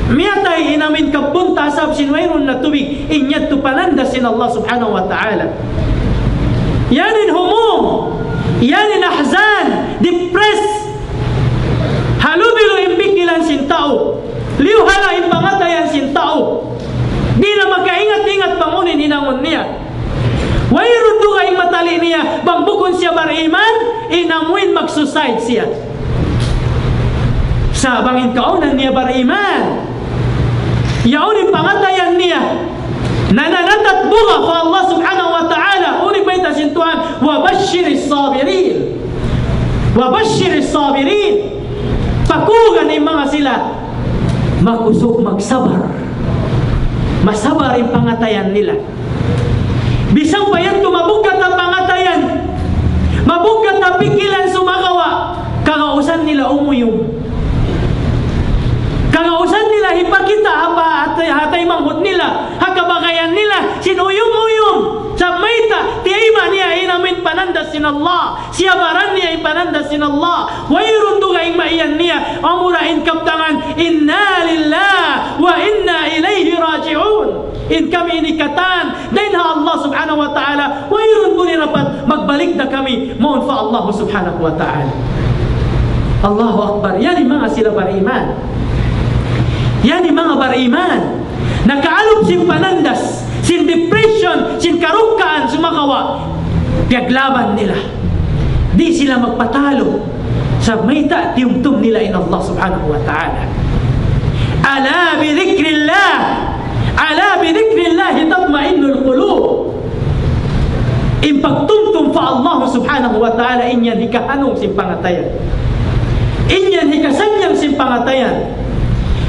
Miyatay in amuin kabbunta sabab sin wayruun na tubig, in yadtu panandas sin Allah Subhanahu wa Ta'ala. Yan in humum, yan in ahzan, depressed. Halubilu in pikilan sin tau. Liyuhala in pangatayan sin tau. Di' na makaingat-ingat bang unu in hinangun niya. Wayruun dugaing matali' niya, bang bukun siya bariman, in amuin mag-suicide siya. Sa' bang in kaunan niya bariman, yaun in pangatayan niya, nananatat buga pa Allah Subhanahu wa Ta'ala, unu in bayta' sin Tuhan, وَبَشِّرِ الصَّابِرِينَ. وَبَشِّرِ الصَّابِرِينَ. Pakugan in manga sila makusug magsabar. Masabar in pangatayan nila. Bisan pa yadtu mabugat ha pangatayan, mabugat ha pikilan sumagawa', kagausan nila umuyum. Kagausan nila hipakita' ha pa-, ha tay-, ha taymanghud nila, ha kabagayan nila, sin uyum-uyum. Sa' mayta', tiyayma' niya in amuin panandas sin Allah. Siyabaran niya in panandas sin Allah. Wayruun dugaing maiyan niya. Amura in kabtangan, إِنَّا لِلَّهِ وَإِنَّا إِلَيْهِ رَاجِعُونَ. In kami ini katan, dayn ha Allah Subhanahu wa Ta'ala, wayruun buli dapat, magbalik da kami, mawn pa Allah Subhanahu wa Ta'ala. Allahu Akbar. Yan in manga sila bariman. Yan in manga bariman. Nakaalup sin panandas, sin depression, sin karukkaan, sumagawa'. Piyaglaban nila. Di' sila magpatalu. Sa' mayta', tiyumtum nila in Allah Subhanahu wa Ta'ala. أَلَا بِذِكْرِ اللَّهِ، أَلَا بِذِكْرِ اللَّهِ تَطْمَئِنُّ الْقُلُوبُ. In pagtumtum pa Allah Subhanahu wa Ta'ala, in yan hikahanung sin pangatayan. In yan hikasannyang sin pangatayan.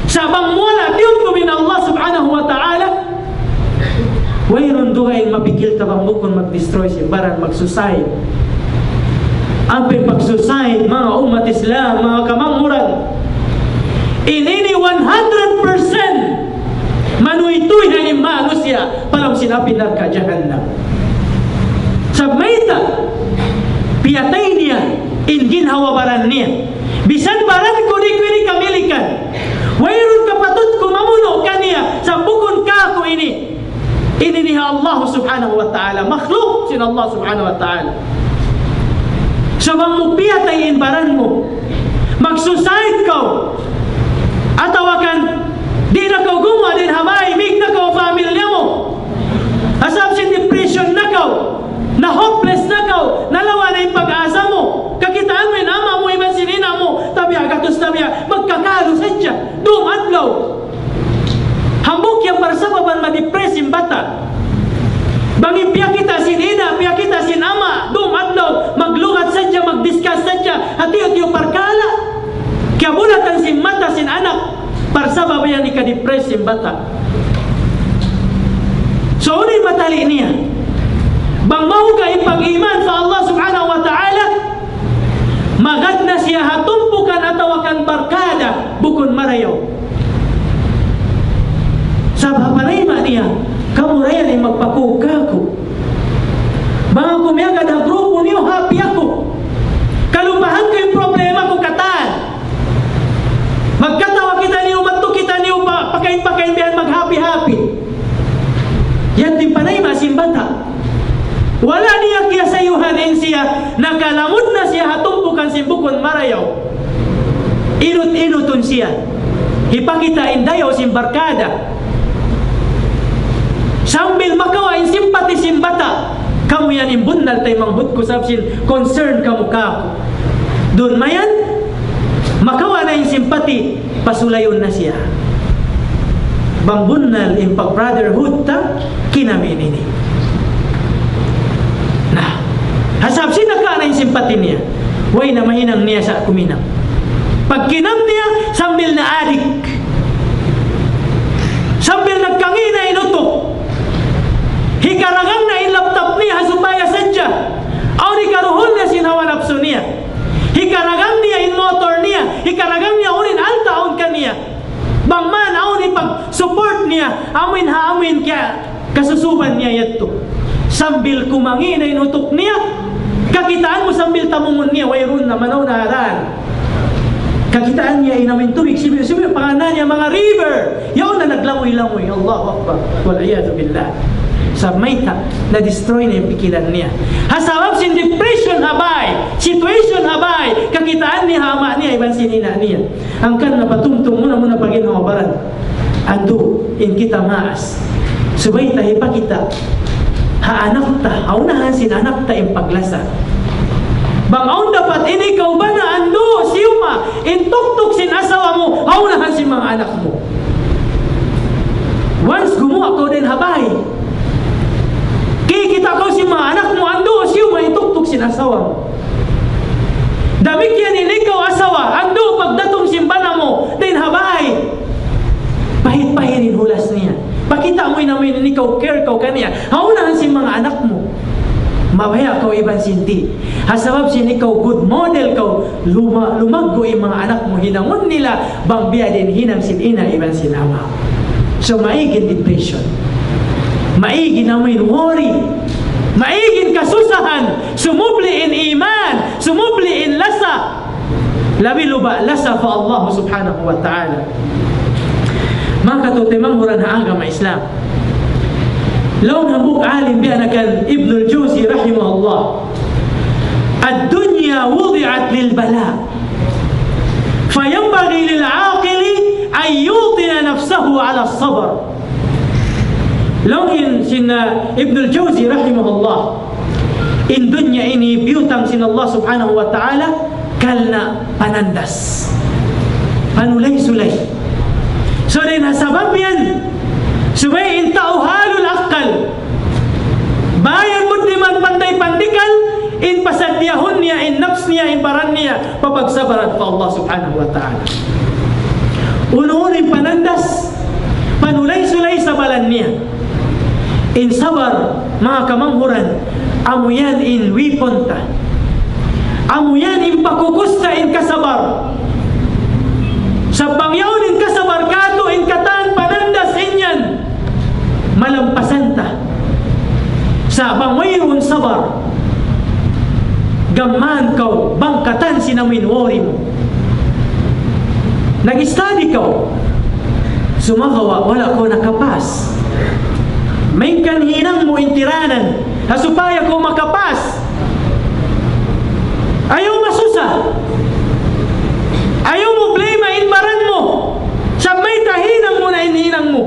Sa' bang mu wala' tiyumtum in Allah Subhanahu wa Ta'ala, wayruun dugaing mapikil ta bang bukun mag-destroy sin baran, mag-suicide. Ampa in pag-suicide, manga ummat Islam, manga kamanghuran, in ini one hundred percent manuytuy na in manusiya' pa lawm sin api narka' jahannam. Sa' mayta', piyatay niya in ginhawa-baran niya. Bisan baran ku di' ku ini kamilikan. Wayruun kapatut ku mamunu' kaniya, sa' bukun kāku' ini. Ini ini ha Allah Subhanahu wa Ta'ala. Makhluk sin Allah Subhanahu wa Ta'ala. Sa' bang mu piyatay in baran mu, mag-suicide kaw, atawa kan di' na kaw gumuwa' dayn ha bāy, mīg na kaw pamilya mu. Sabab sin depression na kaw, na hopeless na kaw, nalawa' na in pag-asa mu. Kakitaan mu in ama' mu iban sin ina' mu, tabiya' gatus tabiya', magkakalu sadja, dum adlaw. Hambuuk yan parsababan ma-depress in bata'. Bang in piyakita' sin ina', piyakita' sin ama', dum adlaw, maglugat sadja, mag-discuss sadja, ha tiyu'-tiyu' parkala'. Kiyabulatan sin mata sin anak, parsabab yan hika-depress sin bata'. So, unu in matali' niya? Bang mahuga' in pag-iman pa Allah Subhanahu wa Ta'ala, magad na siya ha tumpukan atawa kan barkada, bukun marayaw. Sabab ha panayma' niya, kamu ra yan in magpakug kāku'. Bang aku miyagad ha grupu niyu, happy aku. Kalupahan ku in problema ku katan. Magkatawa kitaniyu, madtu kitaniyu, pa-, pakain-pakain bihan, mag-happy-happy. Yan in panayma' sin bata'. Wala' niya kiyasayuhan in siya, nakalamud na siya ha tumpukan sin bukun marayaw. Inut-inutun siya. Hipakita' in dayaw sin barkada. Sambil makawa' in simpati sin bata'. Kamu yan in bunnal taymanghud ku sabab sin concern kamu kāku'. Duun mayan, makawa' na in simpati, pasulayun na siya. Bang bunnal in pag-brotherhood ta, kinamin ini. Na, ha sabab sin nakawa' na in simpati niya, way na mahinang niya sa' kuminam. Pagkinam niya, sambil naadik. Sambil nagkangi' na in utuk. Hikaragang na in laptop niya, ha supaya sadja. Awn hikaruhul niya sin hawa napsu niya. Hikaragang niya in motor niya. Hikaragang niya unu in alta' awn kaniya. Bang man awn hipag-support niya, amuin ha amuin kiya-, kasusuban niya yadtu. Sambil kumangi' na in utuk niya, kakitaan mu sambil tamungun niya, wayruun na, manaw na ha dān. Kakitaan niya in amuin tubig, sibi'-sibi' pangannal niya manga river. Yaun na naglangoy-langoy. Allahu Akbar. Wal iyadhu billah. Sa' mayta', na-destroy na in pikilan niya. Ha sabab sin depression ha bay, situation ha bay, kakitaan niya ha ama' niya iban sin ina' niya. Hangkan na patumtum muna-muna pa ginhawa-baran. Andu', in kita maas. Subay ta hipakita' ha anak ta, ha unahan sin anak ta in paglasa. Bang awn dapat ini kaw bana andu', siyuma, in tuktuk sin asawa mu, ha unahan sin manga anak mu. Once gumuwa' kaw dayn ha bay, kikita' kaw sin manga anak mu, andu', siyuma, in tuktuk sin asawa mu. Damikkiyan in ikaw asawa, andu' pagdatung sin bana mu dayn ha bay, pahit-pahit in hulas niya. Pakita' mu in amuin ikaw care kaw kaniya. Ha unahan sin manga anak mu. Mabaya' kaw iban sin di'. Ha sabab sin ikaw good model kaw, luma-, lumaggu' in manga anak mu, hinangun nila bang biya' diin hinang sin ina' iban sin ama'. So, maig in depression. Maig in amuin worry. Maig in kasusahan. Sumubli in iman, sumubli in lasa. Labi luba lasa pa Allah subhanahu wa ta'ala. Manga kataymanghuran ha agama Islam. Laung hambuuk alim biya' na kan Ibnul Jawzi rahimahullah, الدنيا وضعت للبلاء، فينبغي للعاقل أن يوطن نفسه على الصبر. Laung in sin, uh, Ibnul Jawzi rahimahullah, in dunya ini biyutang sin Allah subhanahu wa ta'ala karna' panandas. Panulay-sulay. So, dayn ha sabab yan, subay in tau ahlul akkal, bayan buddiman panday pandikal, in pasaddiyahun niya, in nafs niya, in baran niya, pa pagsabaran pa Allah subhanahu wa ta'ala. Unu-unu in panandas, panulay-sulay sabalan niya. In sabar, manga kamanghuran, amu yan in weapon ta. Amu yan in pakukus ta in kasabar. Sa' bang yaun in kasabar katu', in katan panandas in yan, malampasan ta. Sa' bang wayruun sabar, gamman kaw bangkatan sin amuin worry mu. Nag-study kaw, sumagawa' wala' kaw nakapas. Malayngkan hinang mu in tiranan, ha supaya kaw makapas. Ayaw masusa. Ayaw mu blame in baran mu. Sa' mayta', hinang mu na in hinang mu.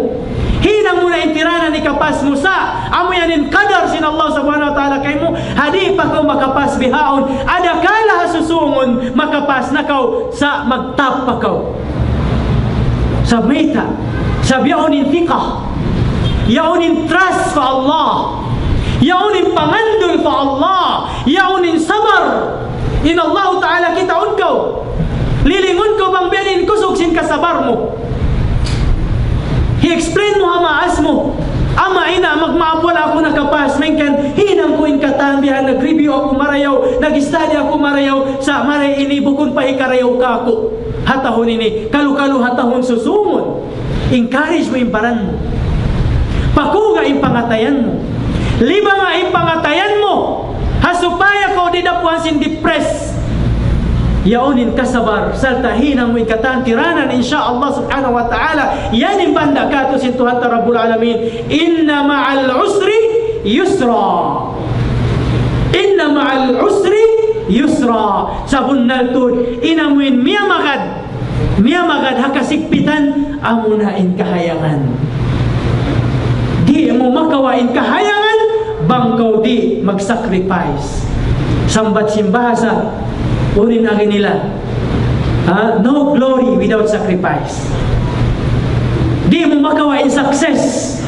Hinang mu na in tiranan hikapas mu sa', amu yan in qadar sin Allah subhanahu wa ta'ala kaymu, ha di' pa kaw makapas bihaun, adakala ha susungun makapas na kaw sa' magtap pa kaw. Sa' mayta', sa' biya' yaun in thiqah, yaun in trust pa Allah, yaun in pangandul pa Allah, yaun in sabar. In Allah ta'ala kitaun kaw. Lilingun kaw bang biya' diin in kusug sin kasabar mu. Hi-explain mu ha maas mu. Ama', ina', magmaap, wala' aku nakapas. Malayngkan hinang ku in katan biya' nag-review aku marayaw, nag-study aku marayaw, sa' mari ini bukun pa hikarayaw kāku' ha tahun ini. Kalu-kalu ha tahun susungun. Encourage mu in baran mu. Pakuga in pangatayan mu. Libanga in pangatayan mu. Ha supaya kaw di' dapuan sin depress. Yaun in kasabar, sarta' hinang mu in katan tiranan, insya Allah subhanahu wa ta'ala. Yan in banda' katu' sin Tuhan ta Rabbul Alamin. إن مع العسر يسرا. إن مع العسر يسرا. Sabunnal tuud, in amuin miyamagad, miyamagad ha kasigpitan, amuna in kahayangan. Di' mu makawa' in kahayangan, bang kaw di' mag-sacrifice. Sambat sin bahasa, unu in agi nila, ha? No glory without sacrifice. Di' mu makawa' in success,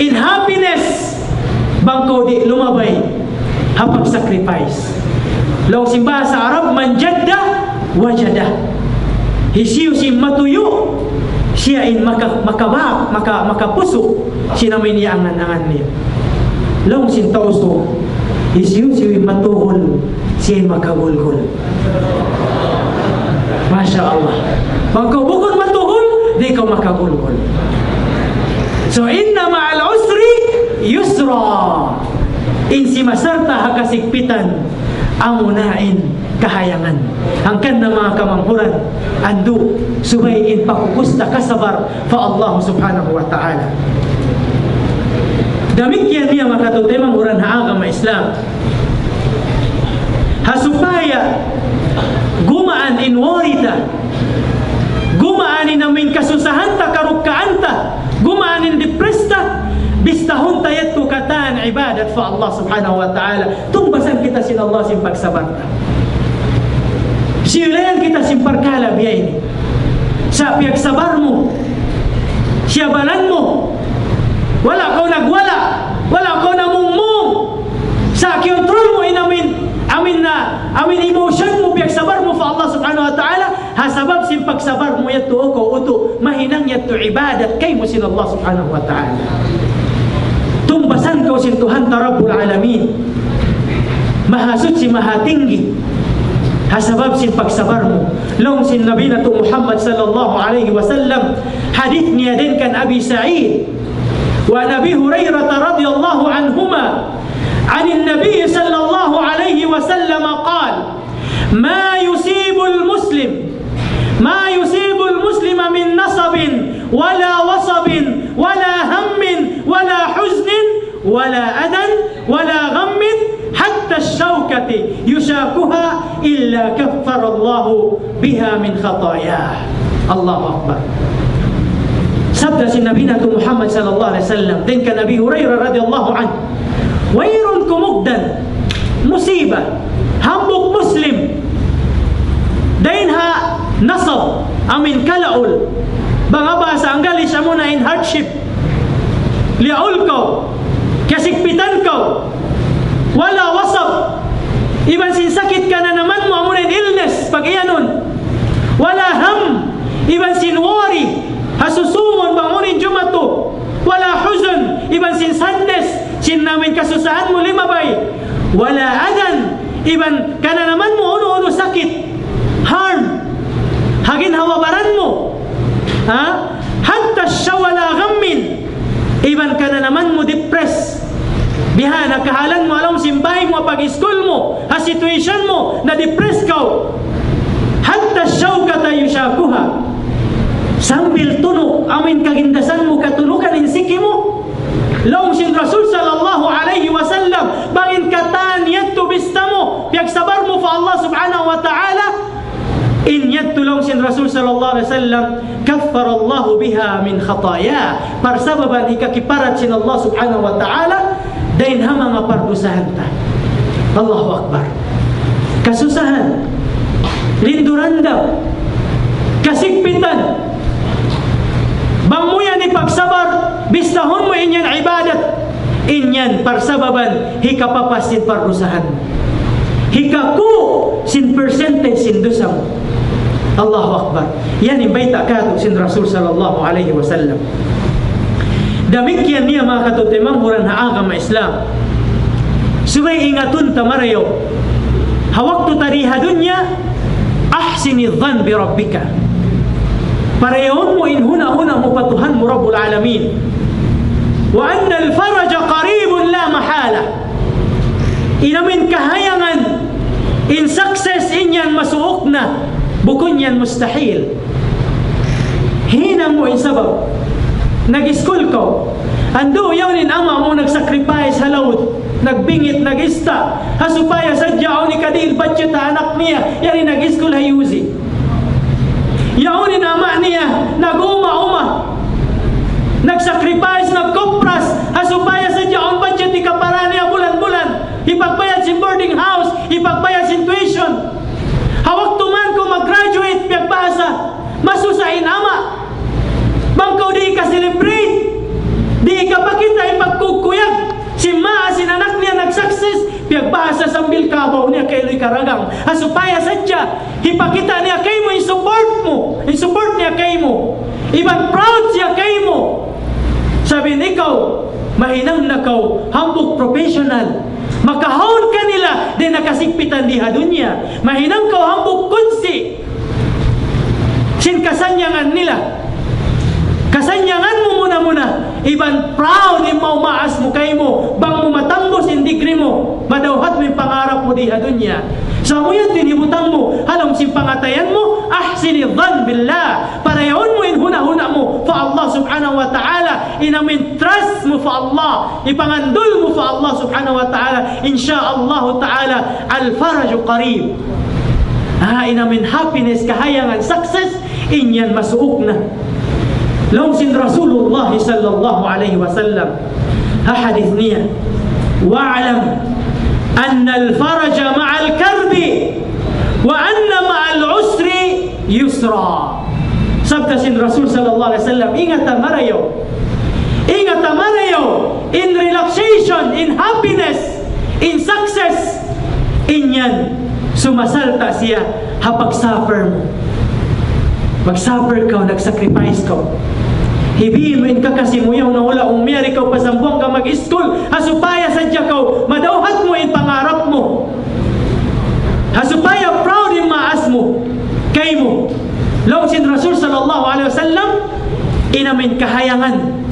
in happiness, bang kaw di' lumabay ha pag-sacrifice. Laung sin bahasa Arab, من جد وجد. Hisiyu-siyu in matuyu', siya in maka-, makabak, maka-, makapusu' sin amuin iyangan-angan niya. Laung sin Tausug, hisiyu-siyu in matuhul, siya in makagulgul. Masha Allah. Bang kaw bukun matuhul, di' kaw makagulgul. So, إن مع العسر يسرا. In simasarta' ha kasigpitan, amuna in kahayangan. Hangkan na manga kamanghuran, andu', subay in pakukus ta kasabar pa Allah Subhanahu wa Ta'ala. Damikkiyan niya manga kataymanghuran ha agama Islam. Ha supaya gumaan in worry ta, gumaan in amin kasusahan ta, karukkaan ta, gumaan in depressed ta, bistahun ta yadtu katan ibadat pa Allah Subhanahu wa Ta'ala. Tungbasan kita sin Allah sin pagsabar ta. Siyulayan kita sin parkala' biya' ini. Sa' piyagsabar mu, siyabalan mu, wala' kaw nagwala', wala' kaw namungmung. Sa' kikontrol mu in amin, amin na, amin emotion mu, piyagsabar mu pa Allah Subhanahu wa Ta'ala, ha sabab sin pagsabar mu yadtu, o kaw utu', mahinang yadtu ibadat kaymu sin Allah Subhanahu wa Ta'ala. Tungbasan kaw sin Tuhan ta Rabbul Alamin. Mahasuchi, Mahatinggi. Ha sabab sin pagsabar mu. Laung sin Nabi natu' Muhammad sallallahu alayhi wasallam, hadith niya dayn kan Abi Sa'id, وعن أبي هريرة رضي الله عنهما عن النبي صلى الله عليه وسلم قال: ما يصيب المسلم، ما يصيب المسلم من نصب ولا وصب ولا هم ولا حزن ولا أذى ولا غم حتى الشوكة يشاكها إلا كفر الله بها من خطاياه. الله أكبر. Sabda sin Nabi natu' Muhammad sallallahu alayhi wasallam, dayn kan Abi Hurairah radiyallahu anhu, wayruun kumugdan, musiba, hambuuk Muslim, dayn ha nasab, amin kalaul, bang ha bahasa Anggalis amuna in hardship, liyaul kaw, kasigpitan kaw, wala wasab, iban sin sakit kananaman mu, amuna in illness, pag-iyanun, wala ham, iban sin worry, ha susūngun bang unu in jumatu, wala huzn, iban sin sadness, sin amin kasusahan mu limabay, wala adhan, iban kananaman mu unu-unu sakit, harm, ha ginhawa-baran mu, ha? Hatta shaw wala ghammin, iban kananaman mu depress. Bihan ha kahalan mu ha lawm sin bāy mu, ha pag-iskul mu, ha situation mu, na-depress kaw. Hatta shawkata yushakuha. Sambil tunuk, amin kagindasan mu, katunukan in siki mu. Laung sin Rasul sallallahu alayhi wasallam, bang in katan yadtu bista mu, piyagsabar mu pa Allah subhanahu wa ta'ala, in yadtu laung sin Rasul sallallahu alayhi wasallam, كفر الله بها من خطاياه. Parsababan hikakiparat sin Allah subhanahu wa ta'ala dayn ha manga pardusahan ta. Allahu Akbar. Kasusahan, lindu-randam, kasigpitan. Bang mu yan hipagsabar, bistahun mu in yan ibadat. In yan parsababan hikapapas sin pardusahan mu. Hikaku' sin percentage sin dusa mu. Allahu Akbar. Yan in bayta' kātu' sin Rasul sallallahu alayhi wasallam. Damikkiyan niya manga kataymanghuran ha agama Islam. Subay ingatun ta marayaw. Ha waktu ta di ha dunya, أحسن الظن بربك. Parayawun mu in huna-huna mu pa Tuhan mu Rabbul Alamin. وأن الفرج قريب لا محالة. In amin kahayangan, in success in yan masuuk na, bukun yan mustahil. Hinang mu in sabab. Nag-iskul kaw. Andu' yaun in ama' mu nag-sacrifice ha laud, nagbingit, nag-ista', ha supaya sadja awn hikadihil budget ha anak niya, yari nag-iskul ha U Z. Yaun in ama' niya, nag-uma-uma, nag-sacrifice, nagkupras, ha supaya sadja awn budget hikapara niya bulan-bulan, hipagbayad sin boarding house, hipagbayad sin tuition. Ha waktu man kaw mag-graduate, piyagbahasa, masusa in ama'. Bang kaw di' ka-celebrate, di' kapakita' in pagkukuyag sin maas sin anak niya nag-success, piyagbahasa sambil kabaw niya kailu hikaragang. Ha supaya sadja, hipakita' niya kaymu in support mu, in support niya kaymu. Iban proud siya kaymu. Sabab in ikaw, mahinang na kaw hambuuk professional. Makahawnu kanila, di' na kasigpitan di ha dunya. Mahinang kaw hambuuk kunsi sin kasannyangan nila. Kasannyangan mu muna-muna, iban proud in maumaas mu kaymu, bang mu matambus in degree mu, madawhat mu in pangarap mu di ha dunya. Sa' amu yan in hibutang mu, ha lawm sin pangatayan mu, أحسن الظن بالله. Parayawun mu in huna-huna mu pa Allah subhanahu wa ta'ala, in amu in trust mu pa Allah, ipangandul mu pa Allah subhanahu wa ta'ala, insha Allah ta'ala, الفرج قريب. Ah, in amu in happiness, kahayangan, success, in yan masuuk na. Laung sin Rasulullah sallallahu alayhi wasallam, ha hadith niya, واعلم أن الفرج مع الكرب وأن مع العسر يسرا. Sabda sin Rasul sallallahu alayhi wasallam, ingata marayaw. Ingata marayaw in relaxation, in happiness, in success, in yan, sumasalta' siya ha pag-suffer mu. Mag-suffer kaw, nag-sacrifice kaw. Hibi mu in kakasi mu yaun, na wala' umiyari kaw pa Zamboanga mag-school, ha supaya sadja kaw, madawhat mu in pangarap mu. Ha supaya proud in maas mu, kaymu. Laung sin Rasul sallallahu alayhi wasallam, in amu in kahayangan,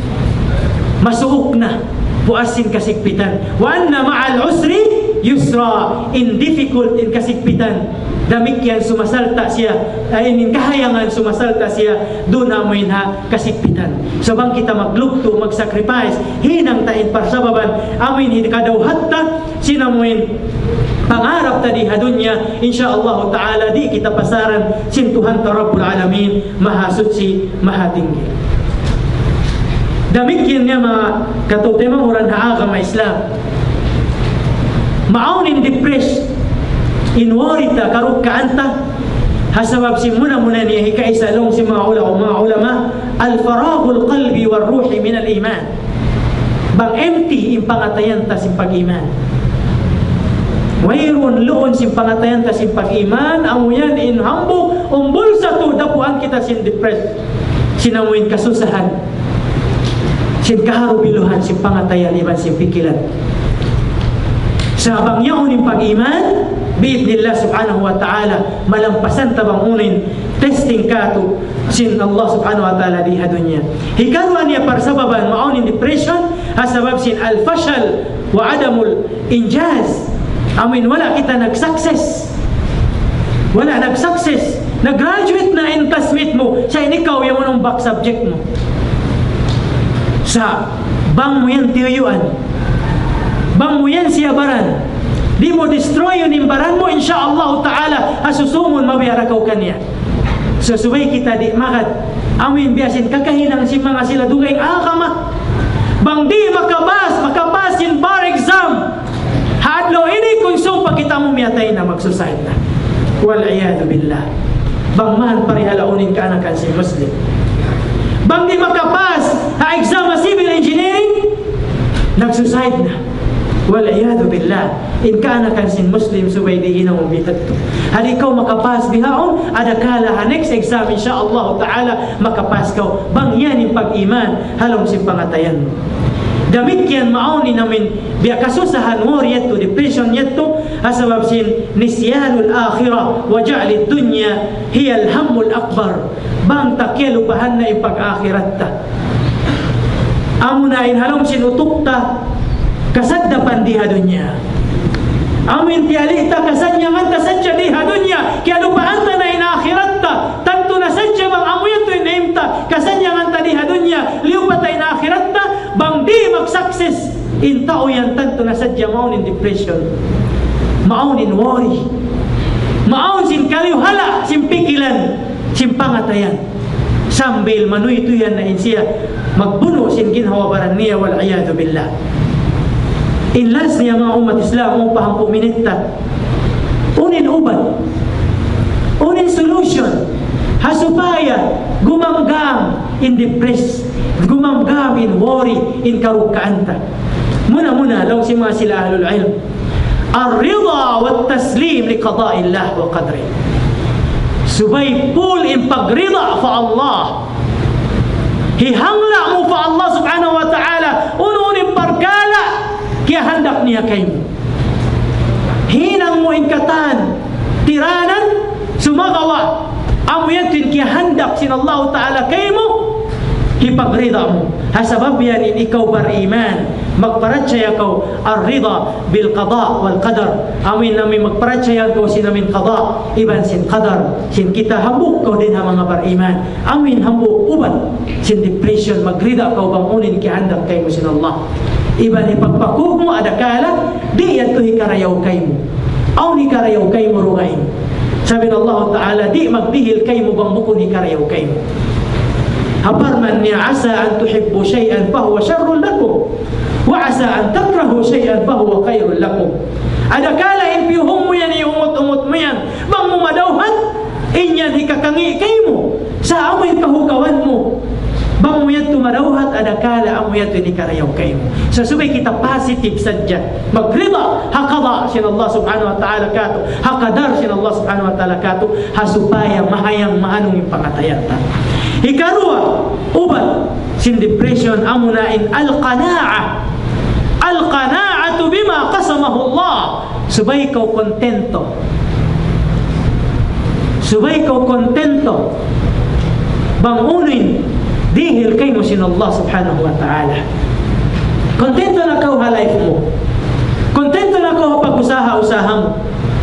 masuuk na, puas sin kasigpitan. وأن مع العسر يسرا, in difficult, in kasigpitan, damikkiyan sumasalta' siya, ay, in kahayangan sumasalta' siya, duun amu in ha kasigpitan. So bang kita maglugtu', mag-sacrifice, hinang ta in parsababan, amu in hikadawhat ta, sin amu in pangarap ta di ha dunya, insha Allah ta'ala, di' kita pasaran sin Tuhan ta Rabbul Alamin, Mahasuchi, Mahatinggi. Damikkiyan niya manga kataymanghuran ha agama Islam. Maawn in depressed, in worry ta, karukkaan ta, ha sabab sin muna-muna niya hikaisa laung sin manga ulama, manga ulama, الفراغ القلبي والروحي من الإيمان. Bang empty in pangatayan ta sin pag-iman. Wayruun luun sin pangatayan ta sin pag-iman, amu yan in hambuuk, umbul sa tu, dapuan kita sin depressed. Sin amu in kasusahan. Sin kaharubiluhan, sin pangatayan, iban sin pikilan. Sa' bang yaun in pag-iman, bi'idhnillah subhanahu wa ta'ala, malampasan ta bang unu in testing katu' sin Allah subhanahu wa ta'ala di ha dunya. Hikaruwa niya parsababan maawn in depression, ha sabab sin الفشل وعدم الإنجاز. Amu in wala' kita nag-success. Wala' nag-success. Nag-graduate na in classmate mu, sa' in ikaw yaun back subject mu. Sa' bang mu yan tiyuyuan, bang mu yan siyabaran, di' mu destroy in baran mu, insha Allah ta'ala, ha susungun mabiya' da kaw kaniya. So, subay kita di' magad. Amu in biya' sin kakahinang sin manga sila dugaing agama. Bang di' makapas, makapas sin bar exam ha adlaw ini, kunsum pa kita mu miyatay na, mag-suicide na. والعياذ بالله. Bang man parihalaun in kaanakan sin Muslim. Bang di' makapas ha exam ha civil engineering, nag-suicide na. والعياذ بالله. In kaanakan sin Muslim subay di' hinangun biya' hādtu. Hadi kaw makapas bihaun, adakala ha next exam, insha Allah ta'ala, makapas kaw. Bang yan in pag-iman, ha lawm sin pangatayan mu. Damikkiyan maawn in amu in biya' kasusahan, worry yadtu, depression yadtu, ha sabab sin نسيان الآخرة وجعل الدنيا هي الهم الأكبر. Bang ta kiyalupahan na in pag-akhirat ta. Amuna in ha lawm sin utuk ta, kasaddapan di ha dunya. Amu in tiyali' ta, kasannyangan ta sadja di ha dunya, kiyalupahan ta na in akhirat ta. Tantu na sadja bang amu yadtu in aim ta, kasannyangan ta di ha dunya, liyupa ta in akhirat ta, bang di' mag-success in tau yan, tantu na sadja maawn in depression, maawn in worry, maawn sin kaliyu-hala' sin pikilan, sin pangatayan. Sambil manuytuyan na in siya, magbunu' sin ginhawa-baran niya, والعياذ بالله. In last niya, manga ummat Islam, amu pa hangpu' minit ta. Unu in ubat? Unu in solution? Ha supaya gumamgam in depress, gumamgam in worry, in karukkaan ta. Muna-muna, laung sin manga sila ahlul ilm, الرضا والتسليم لقضاء الله وقدره. Subay full in pagrida pa Allah. Hihangla' mu pa Allah subhanahu wa ta'ala, unu-unu in parkala' kiyahandak niya kaymu. Hinang mu in katan, tiranan, sumagawa', amu yan in kiyahandak sin Allah ta'ala kaymu, hipagrida mu. Ha sabab yan in ikaw bar-iman, Magparachaya kaw الرضا بالقضاء والقدر. Amuin, amuin magparachaya kaw sin amuin qada iban sin qadar. Sin kita hambuuk kaw dayn ha manga bariman. Amuin hambuuk ubat sin depression, magrida kaw bang unu in kiyahandak kaymu sin Allah. Iban hipagpakug mu adakala, di' yadtu hikarayaw kaymu. Awn hikarayaw kaymu dugaing. Sabab in Allah Ta'ala, di' magdihil kaymu bang bukun hikarayaw kaymu. Ha parman niya, عسى أن تحبوا شيئا فهو شر لكم وعسى أن تكرهوا شيئا فهو خير لكم. Adakala in piyuhung mu yan, iyumut-umut mu yan, bang mu madawhat, in yan hikakangi' kaymu. Sa' amu in kahugawan mu. Bang mu yadtu madawhat, adakala amu yadtu in hikarayaw kaymu. Sa' subay kita positive sadja. Magrida ha qada sin Allah Subhanahu wa Ta'ala katu', ha qadar sin Allah Subhanahu wa Ta'ala katu', ha supaya mahayang maanung in pangatayan ta. Hikaruwa, ubat sin depression, amuna in القناعة. القناعة بما قسمه الله. Subay kaw kontento. Subay kaw kontento bang unu in dihil kaymu sin Allah Subhanahu wa Ta'ala. Kontento na kaw ha life mu. Kontento na kaw ha pag-usaha-usaha mu.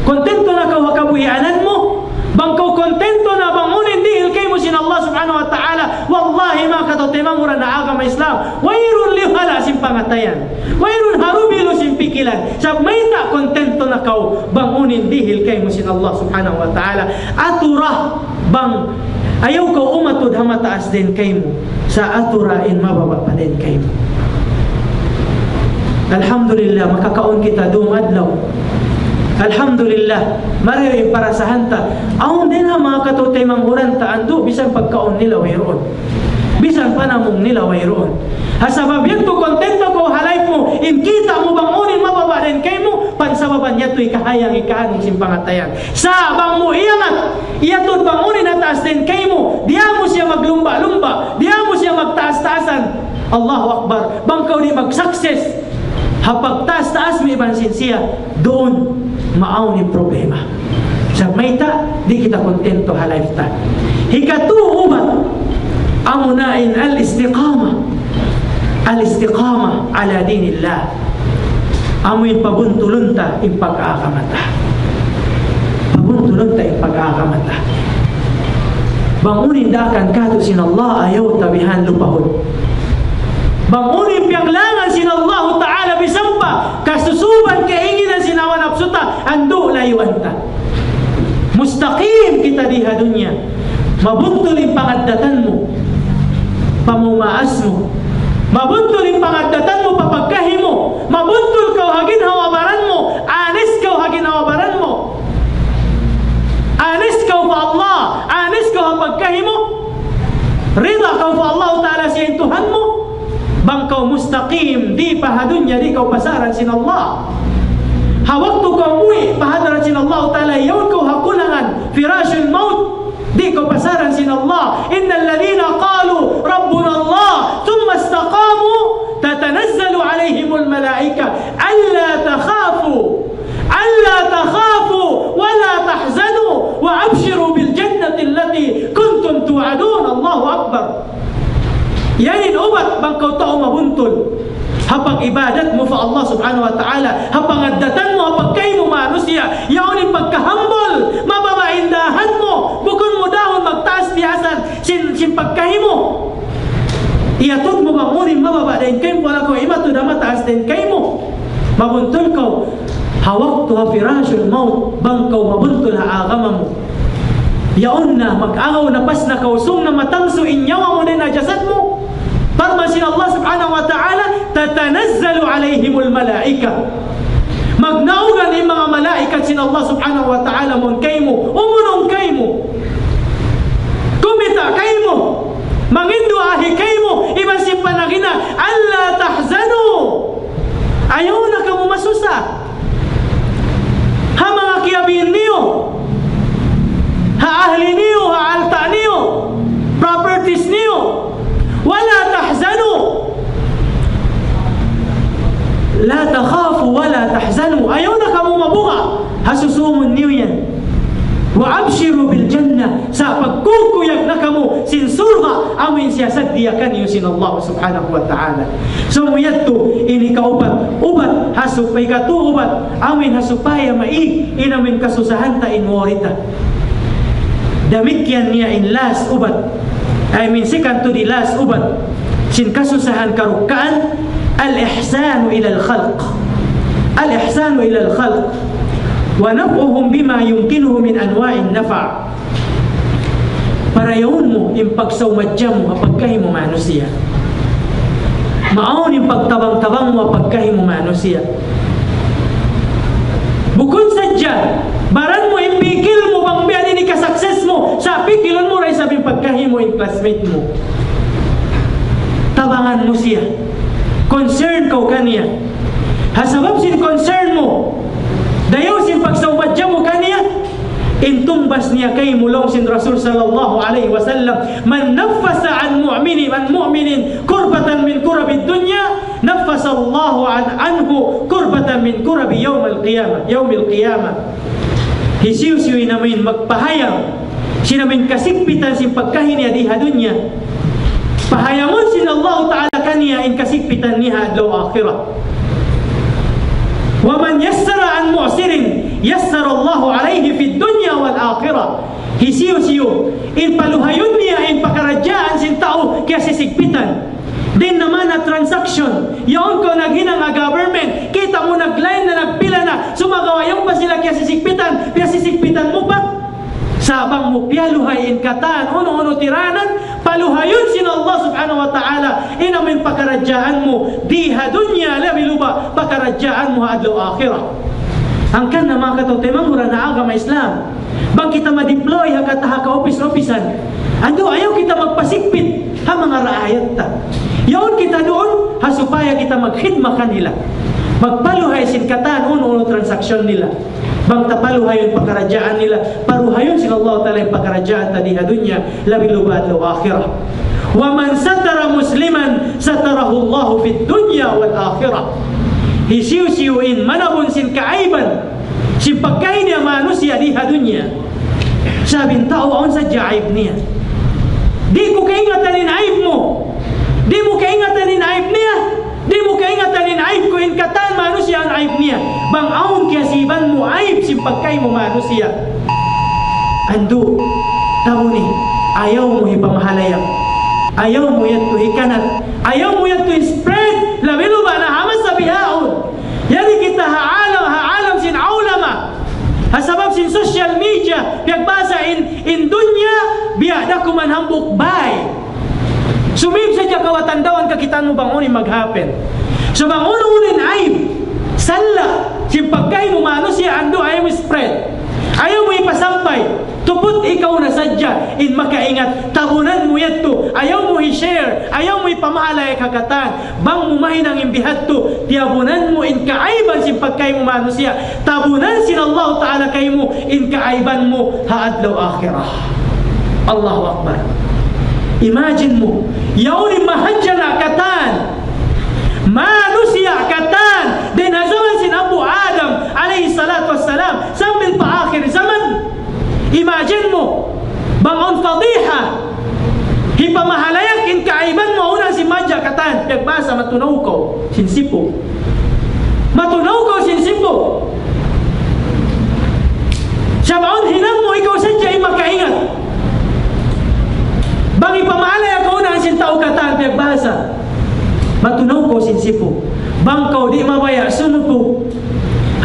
Kontento na kaw ha kabuhianan mu. Bang kaw kontento na bang unu in dihil kaymu sin Allah Subhanahu wa Ta'ala, wallahi, manga kataymanghuran ha agama Islam, wayruun lihala sin pangatayan. Wayruun harubilu sin pikilan. Sabab mayta', kontento na kaw bang unu in dihil kaymu sin Allah Subhanahu wa Ta'ala. Atura bang ayaw kaw umatud ha mataas dayn kaymu. Sa' atura in mababa' pa dayn kaymu. Alhamdulillah, makakaun kita dum adlaw. Alhamdulillah, marayaw in parasahan ta. Awn dayn ha manga kataymanghuran ta andu', misan pagkaun nila wayruun. Misan panamung nila wayruun. Ha sabab yadtu kontento kaw ha life mu, in kita' mu bang unu in mababa' dayn kaymu, pansababan yadtu hikahayang, hikaanung sin pangatayan. Sa' bang mu iyangat, iyatud bang unu in ha taas dayn kaymu, di' mu siya maglumba'-lumba', di' mu siya magtaas-taasan. Allahu Akbar. Bang kaw di' mag-success ha pagtaas-taas mu iban sin siya, duun maawn in problema. Sa' mayta', di' kita kontento ha life ta. Hikatu ubat, amuna in الاستقامة. الاستقامة على دين الله. Amu in pabuntulun ta in pag-agama ta. Pabuntulun ta in pag-agama ta. Bang unu in daakan katu' sin Allah, ayaw ta bihan lupahun. Bang unu in piyaglangan sin Allah Ta'ala, misan pa kasusuban, kainginan sin hawa napsu ta, andu' layuan ta. Mustaqim kita di ha dunya. Mabuntul in pangaddatan mu pa maumaas mu. Mabuntul in pangaddatan mu pa pagkahi mu. Mabuntul kaw ha ginhawa-baran mu. Honest kaw ha ginhawa-baran mu. Honest kaw pa Allah. Honest kaw ha pagkahi mu. Rida kaw pa Allah Ta'ala, siya in Tuhan mu. Bang kaw mustaqim, di' pa ha dunya, di' kaw pasaran sin Allah. Ha waktu kaw muwi' pa hadarat sin Allah Ta'ala, yaun kaw ha kulangan, firashul maut, di' kaw pasaran sin Allah. إن الذين قالوا ربنا الله ثم استقاموا تتنزل عليهم الملائكة ألا تخافوا ألا تخافوا ولا تحزنوا وأبشروا بالجنة التي كنتم توعدون. الله أكبر. Yan in ubat bang kaw tau mabuntul ha pag-ibadat mu pa Allah Subhanahu wa Ta'ala, ha pangaddatan mu, ha pagkahi mu manusiya', yaun in pagka-humble, mababa' in dahan mu, bukun mu dahun magtaas-taasan sin, sin pagkahi mu. Iyatud mu bang unu in mababa' dayn kaymu, wala' kaw imatud ha mataas dayn kaymu. Mabuntul kaw ha waktu ha firashul maut, bang kaw mabuntul ha agama mu. Yaun na, mag-agaw na, pas na kaw, sung na matangsu in nyawa mu dayn ha jasad mu. Parman sin Allah Subhanahu wa Ta'ala, تتنزل عليهم الملائكة. Magnaugan in manga malaikat sin Allah Subhanahu wa Ta'ala mawn kaymu, umunung kaymu, kumita' kaymu, manginduahi kaymu, iban sin panagnaan, ألا تحزنوا. Ayaw na kamu masusa ha manga kiyabiin niyu, ha ahli niyu, ha alta' niyu, properties niyu. ولا تحزنوا. لا تخافوا ولا تحزنوا. Ayaw na kamu mabuga' ha susumun niyu yan. وأبشروا بالجنة, sa' pagkukuyag na kamu sin surga', amu in siyasadiya kaniyu sin Allah subhanahu wa ta'ala. So, amu yadtu, ini kaupat, upat, ha sup-, ikatu upat, amu in ha supaya maig, in amu in kasusahan ta in worry ta. Damikkiyan niya in last upat, I mean, second to the last upat sin kasusahan karukkaan, الإحسان إلى الخلق. الإحسان إلى الخلق ونفعهم بما يمكنه من أنواع النفع. Parayawun mu in pagsawmadja mu ha pagkahi mu manusiya'. Maawn in pagtabang-tabang mu ha pagkahi mu manusiya'. Bukun sadja, baran mu in pikil mu bang biya' diin in ka-success mu, sa' pikilun mu da isab in pagkahi mu in classmate mu. Tabangan mu siya. Concern kaw kaniya. Ha sabab sin concern mu, dayaw sin pagsawmadja mu kaniya, in tungbas niya kaymu laung sin Rasul sallallahu alayhi wasallam, من نفس عن مؤمن، عن مؤمن كربة من كرب الدنيا، نفس الله عن-، عنه كربة من كرب يوم القيامة، يوم القيامة. Hisiyu-siyu in amuin magpahayang sin amuin kasigpitan sin pagkahi niya di ha dunya, pahayangun sin Allah Ta'ala kaniya in kasigpitan niya ha adlaw akhirat. ومن يسر عن معسر يسر الله عليه في الدنيا والآخرة. Hisiyu-siyu in paluhayun niya in pakaradjaan sin tau kiyasisigpitan. Di' na man ha transaction. Yaun kaw naghinang ha government, kita' mu nag-line na, nagpila na. Sumagawa' yaun pa sila kiyasisigpitan, piyasisigpitan mu pa. Sa' bang mu piyaluhay in katan unu-unu tiranan, paluhayun sin Allah subhanahu wa ta'ala in amuin pakaradjaan mu di ha dunya, labi luba' pakaradjaan mu ha adlaw akhirat. Hangkan na, manga kataymanghuran ha agama Islam, bang kita ma-deploy ha kata ha kaupis-upisan, andu' ayaw kita magpasigpit ha manga raayat ta. Yaun kita duun ha supaya kita magkhidma kanila. Magpaluhay sin katan unu-unu transaction nila. Bang ta paluhayun pakaradjaan nila, paluhayun sin Allah Ta'ala in pakaradjaan ta di ha dunya, labi luba' adlaw akhirat. ومن ستر مسلما ستره الله في الدنيا والآخرة. Hisiyu-siyu in manabun sin kaaiban sin pagkahi niya manusiya' di ha dunya. Sabab in tau awn sadja aib niya. Di' ku kaingatan in aib mu. Di' mu kaingatan in aib niya. Di' mu kaingatan in aib ku, in katan manusiya' in aib niya. Bang awn kiyasiban mu aib sin pagkahi mu manusiya', andu', tabuni, ayaw mu hipamahalayak. Ayaw mu yadtu hikanat. Ayaw mu yadtu spread. Labi luba' na ha masa bihaun. Yari kita ha alam, ha alam sin ulama. Ha sabab sin social media, piyagbasa in, in dunya, biya' da kuman hambuuk bay. Sumīb sadja kaw ha tandawan, kakitaan mu bang unu in mag-happen. So bang unu-unu in aib, sala', sin pagkahi mu manusiya', andu' ayaw mu spread. Ayaw mu ipasampay. Tuput ikaw na sadja in makaingat. Tabunan mu yadtu. Ayaw mu i-share. Ayaw mu ipamahalayak ha katan. Bang mu mahinang in bihadtu, tiyabunan mu in kaaiban sin pagkahi mu manusiya'. Tabunan sin Allah Ta'ala kaymu in kaaiban mu ha adlaw akhirat. Allahu Akbar. Imagine mu, yaun in mahadjana' katan, manusiya' katan, dayn ha jaman sin Abu Adam alayhi salatu wassalam, sambil pa akhir zaman. Imagine mu, bang awn fadiha, hipamahalayak in kaaiban mu, unu in mahadja' katan, piyagbasa, matunaw kaw sin sipu. Matunaw kaw sin sipu. Sa' bang awn hinang mu, ikaw sadja in makaingat. Bang hipamahalayak kaw na sin tau katan, piyagbasa, matunaw kaw sin sipu. Bang kaw di' mabaya' sumupu.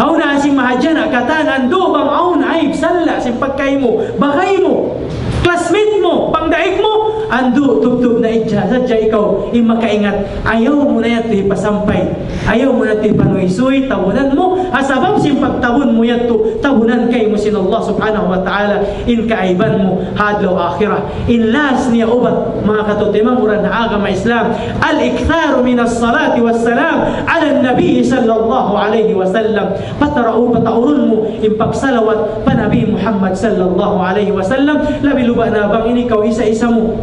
Hawnu in mahadjana' katan, andu' bang awn aib, sala' sin pagkahi mu, bagay mu, classmate mu, pangdaig mu, andu' tubtub na hadja sadja ikaw in makaingat. Ayaw mu na yadtu hipasampay. Ayaw mu na yadtu hipanuysuy, tabunan mu, ha sabab sin pagtabun mu yadtu, tabunan kaymu sin Allah Subhanahu wa Ta'ala in kaaiban mu ha adlaw akhirat. In last niya upat, manga kataymanghuran ha agama Islam, الإكثار من الصلاة والسلام على النبي صلى الله عليه وسلم. Pataraun, pataurun mu in pagsalawat pa Nabi Muhammad sallallahu alayhi wasallam, labi luba' na bang in ikaw isa-isa mu.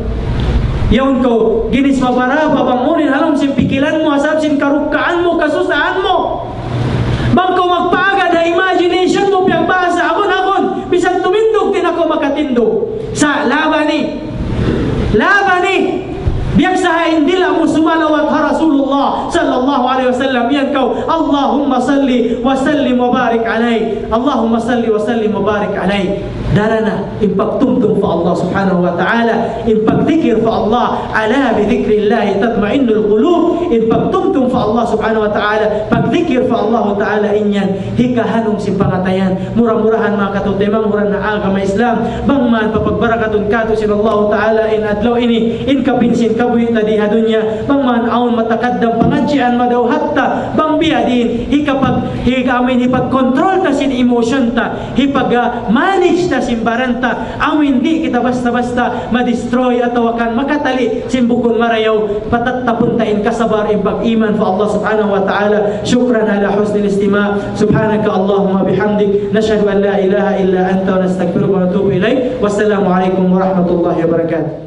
Yaun kaw, ginis mabaraba bang unu in ha lawm sin pikilan mu, ha sabab sin karukkaan mu, kasusahan mu. Bang kaw magpaagad ha imagination mu, piyagbasa, agun-agun, bisan tumindug, Salawat ha Rasulullah sallallahu alayhi wasallam. Yan kaw, اللهم صل وسلم وبارك عليه. اللهم صل وسلم وبارك عليه. Daran na in pagtumtum pa Allah subhanahu wa ta'ala, in pagdikir pa Allah, ألا بذكر الله تطمئن القلوب. In pagtumtum pa Allah subhanahu wa ta'ala, pagdikir pa Allah ta'ala, in yan hikahanung sin pangatayan. Mura-murahan, manga kataymanghuran ha agama Islam, bang man papagbarakatun katu' sin Allah ta'ala in adlaw ini, in kapin sin kabuhi' ta di ha dunya, bang man awn matakaddam pangadjian madawhat ta, bang biya' diin, hikapag-, hika-, amin hipag-control ta sin emotion ta, hipag-, ah, manage ta sin baran ta, amin di' kita basta-basta ma-destroy atawa kan makatali sin bukun marayaw, patattapun ta in kasabar, in pag-iman pa Allah subhanahu wa ta'ala. شكرا على حسن الاستماع. سبحانك اللهم وبحمدك، نشهد أن لا إله إلا أنت، نستغفرك ونتوب إليك. والسلام عليكم ورحمة الله وبركاته.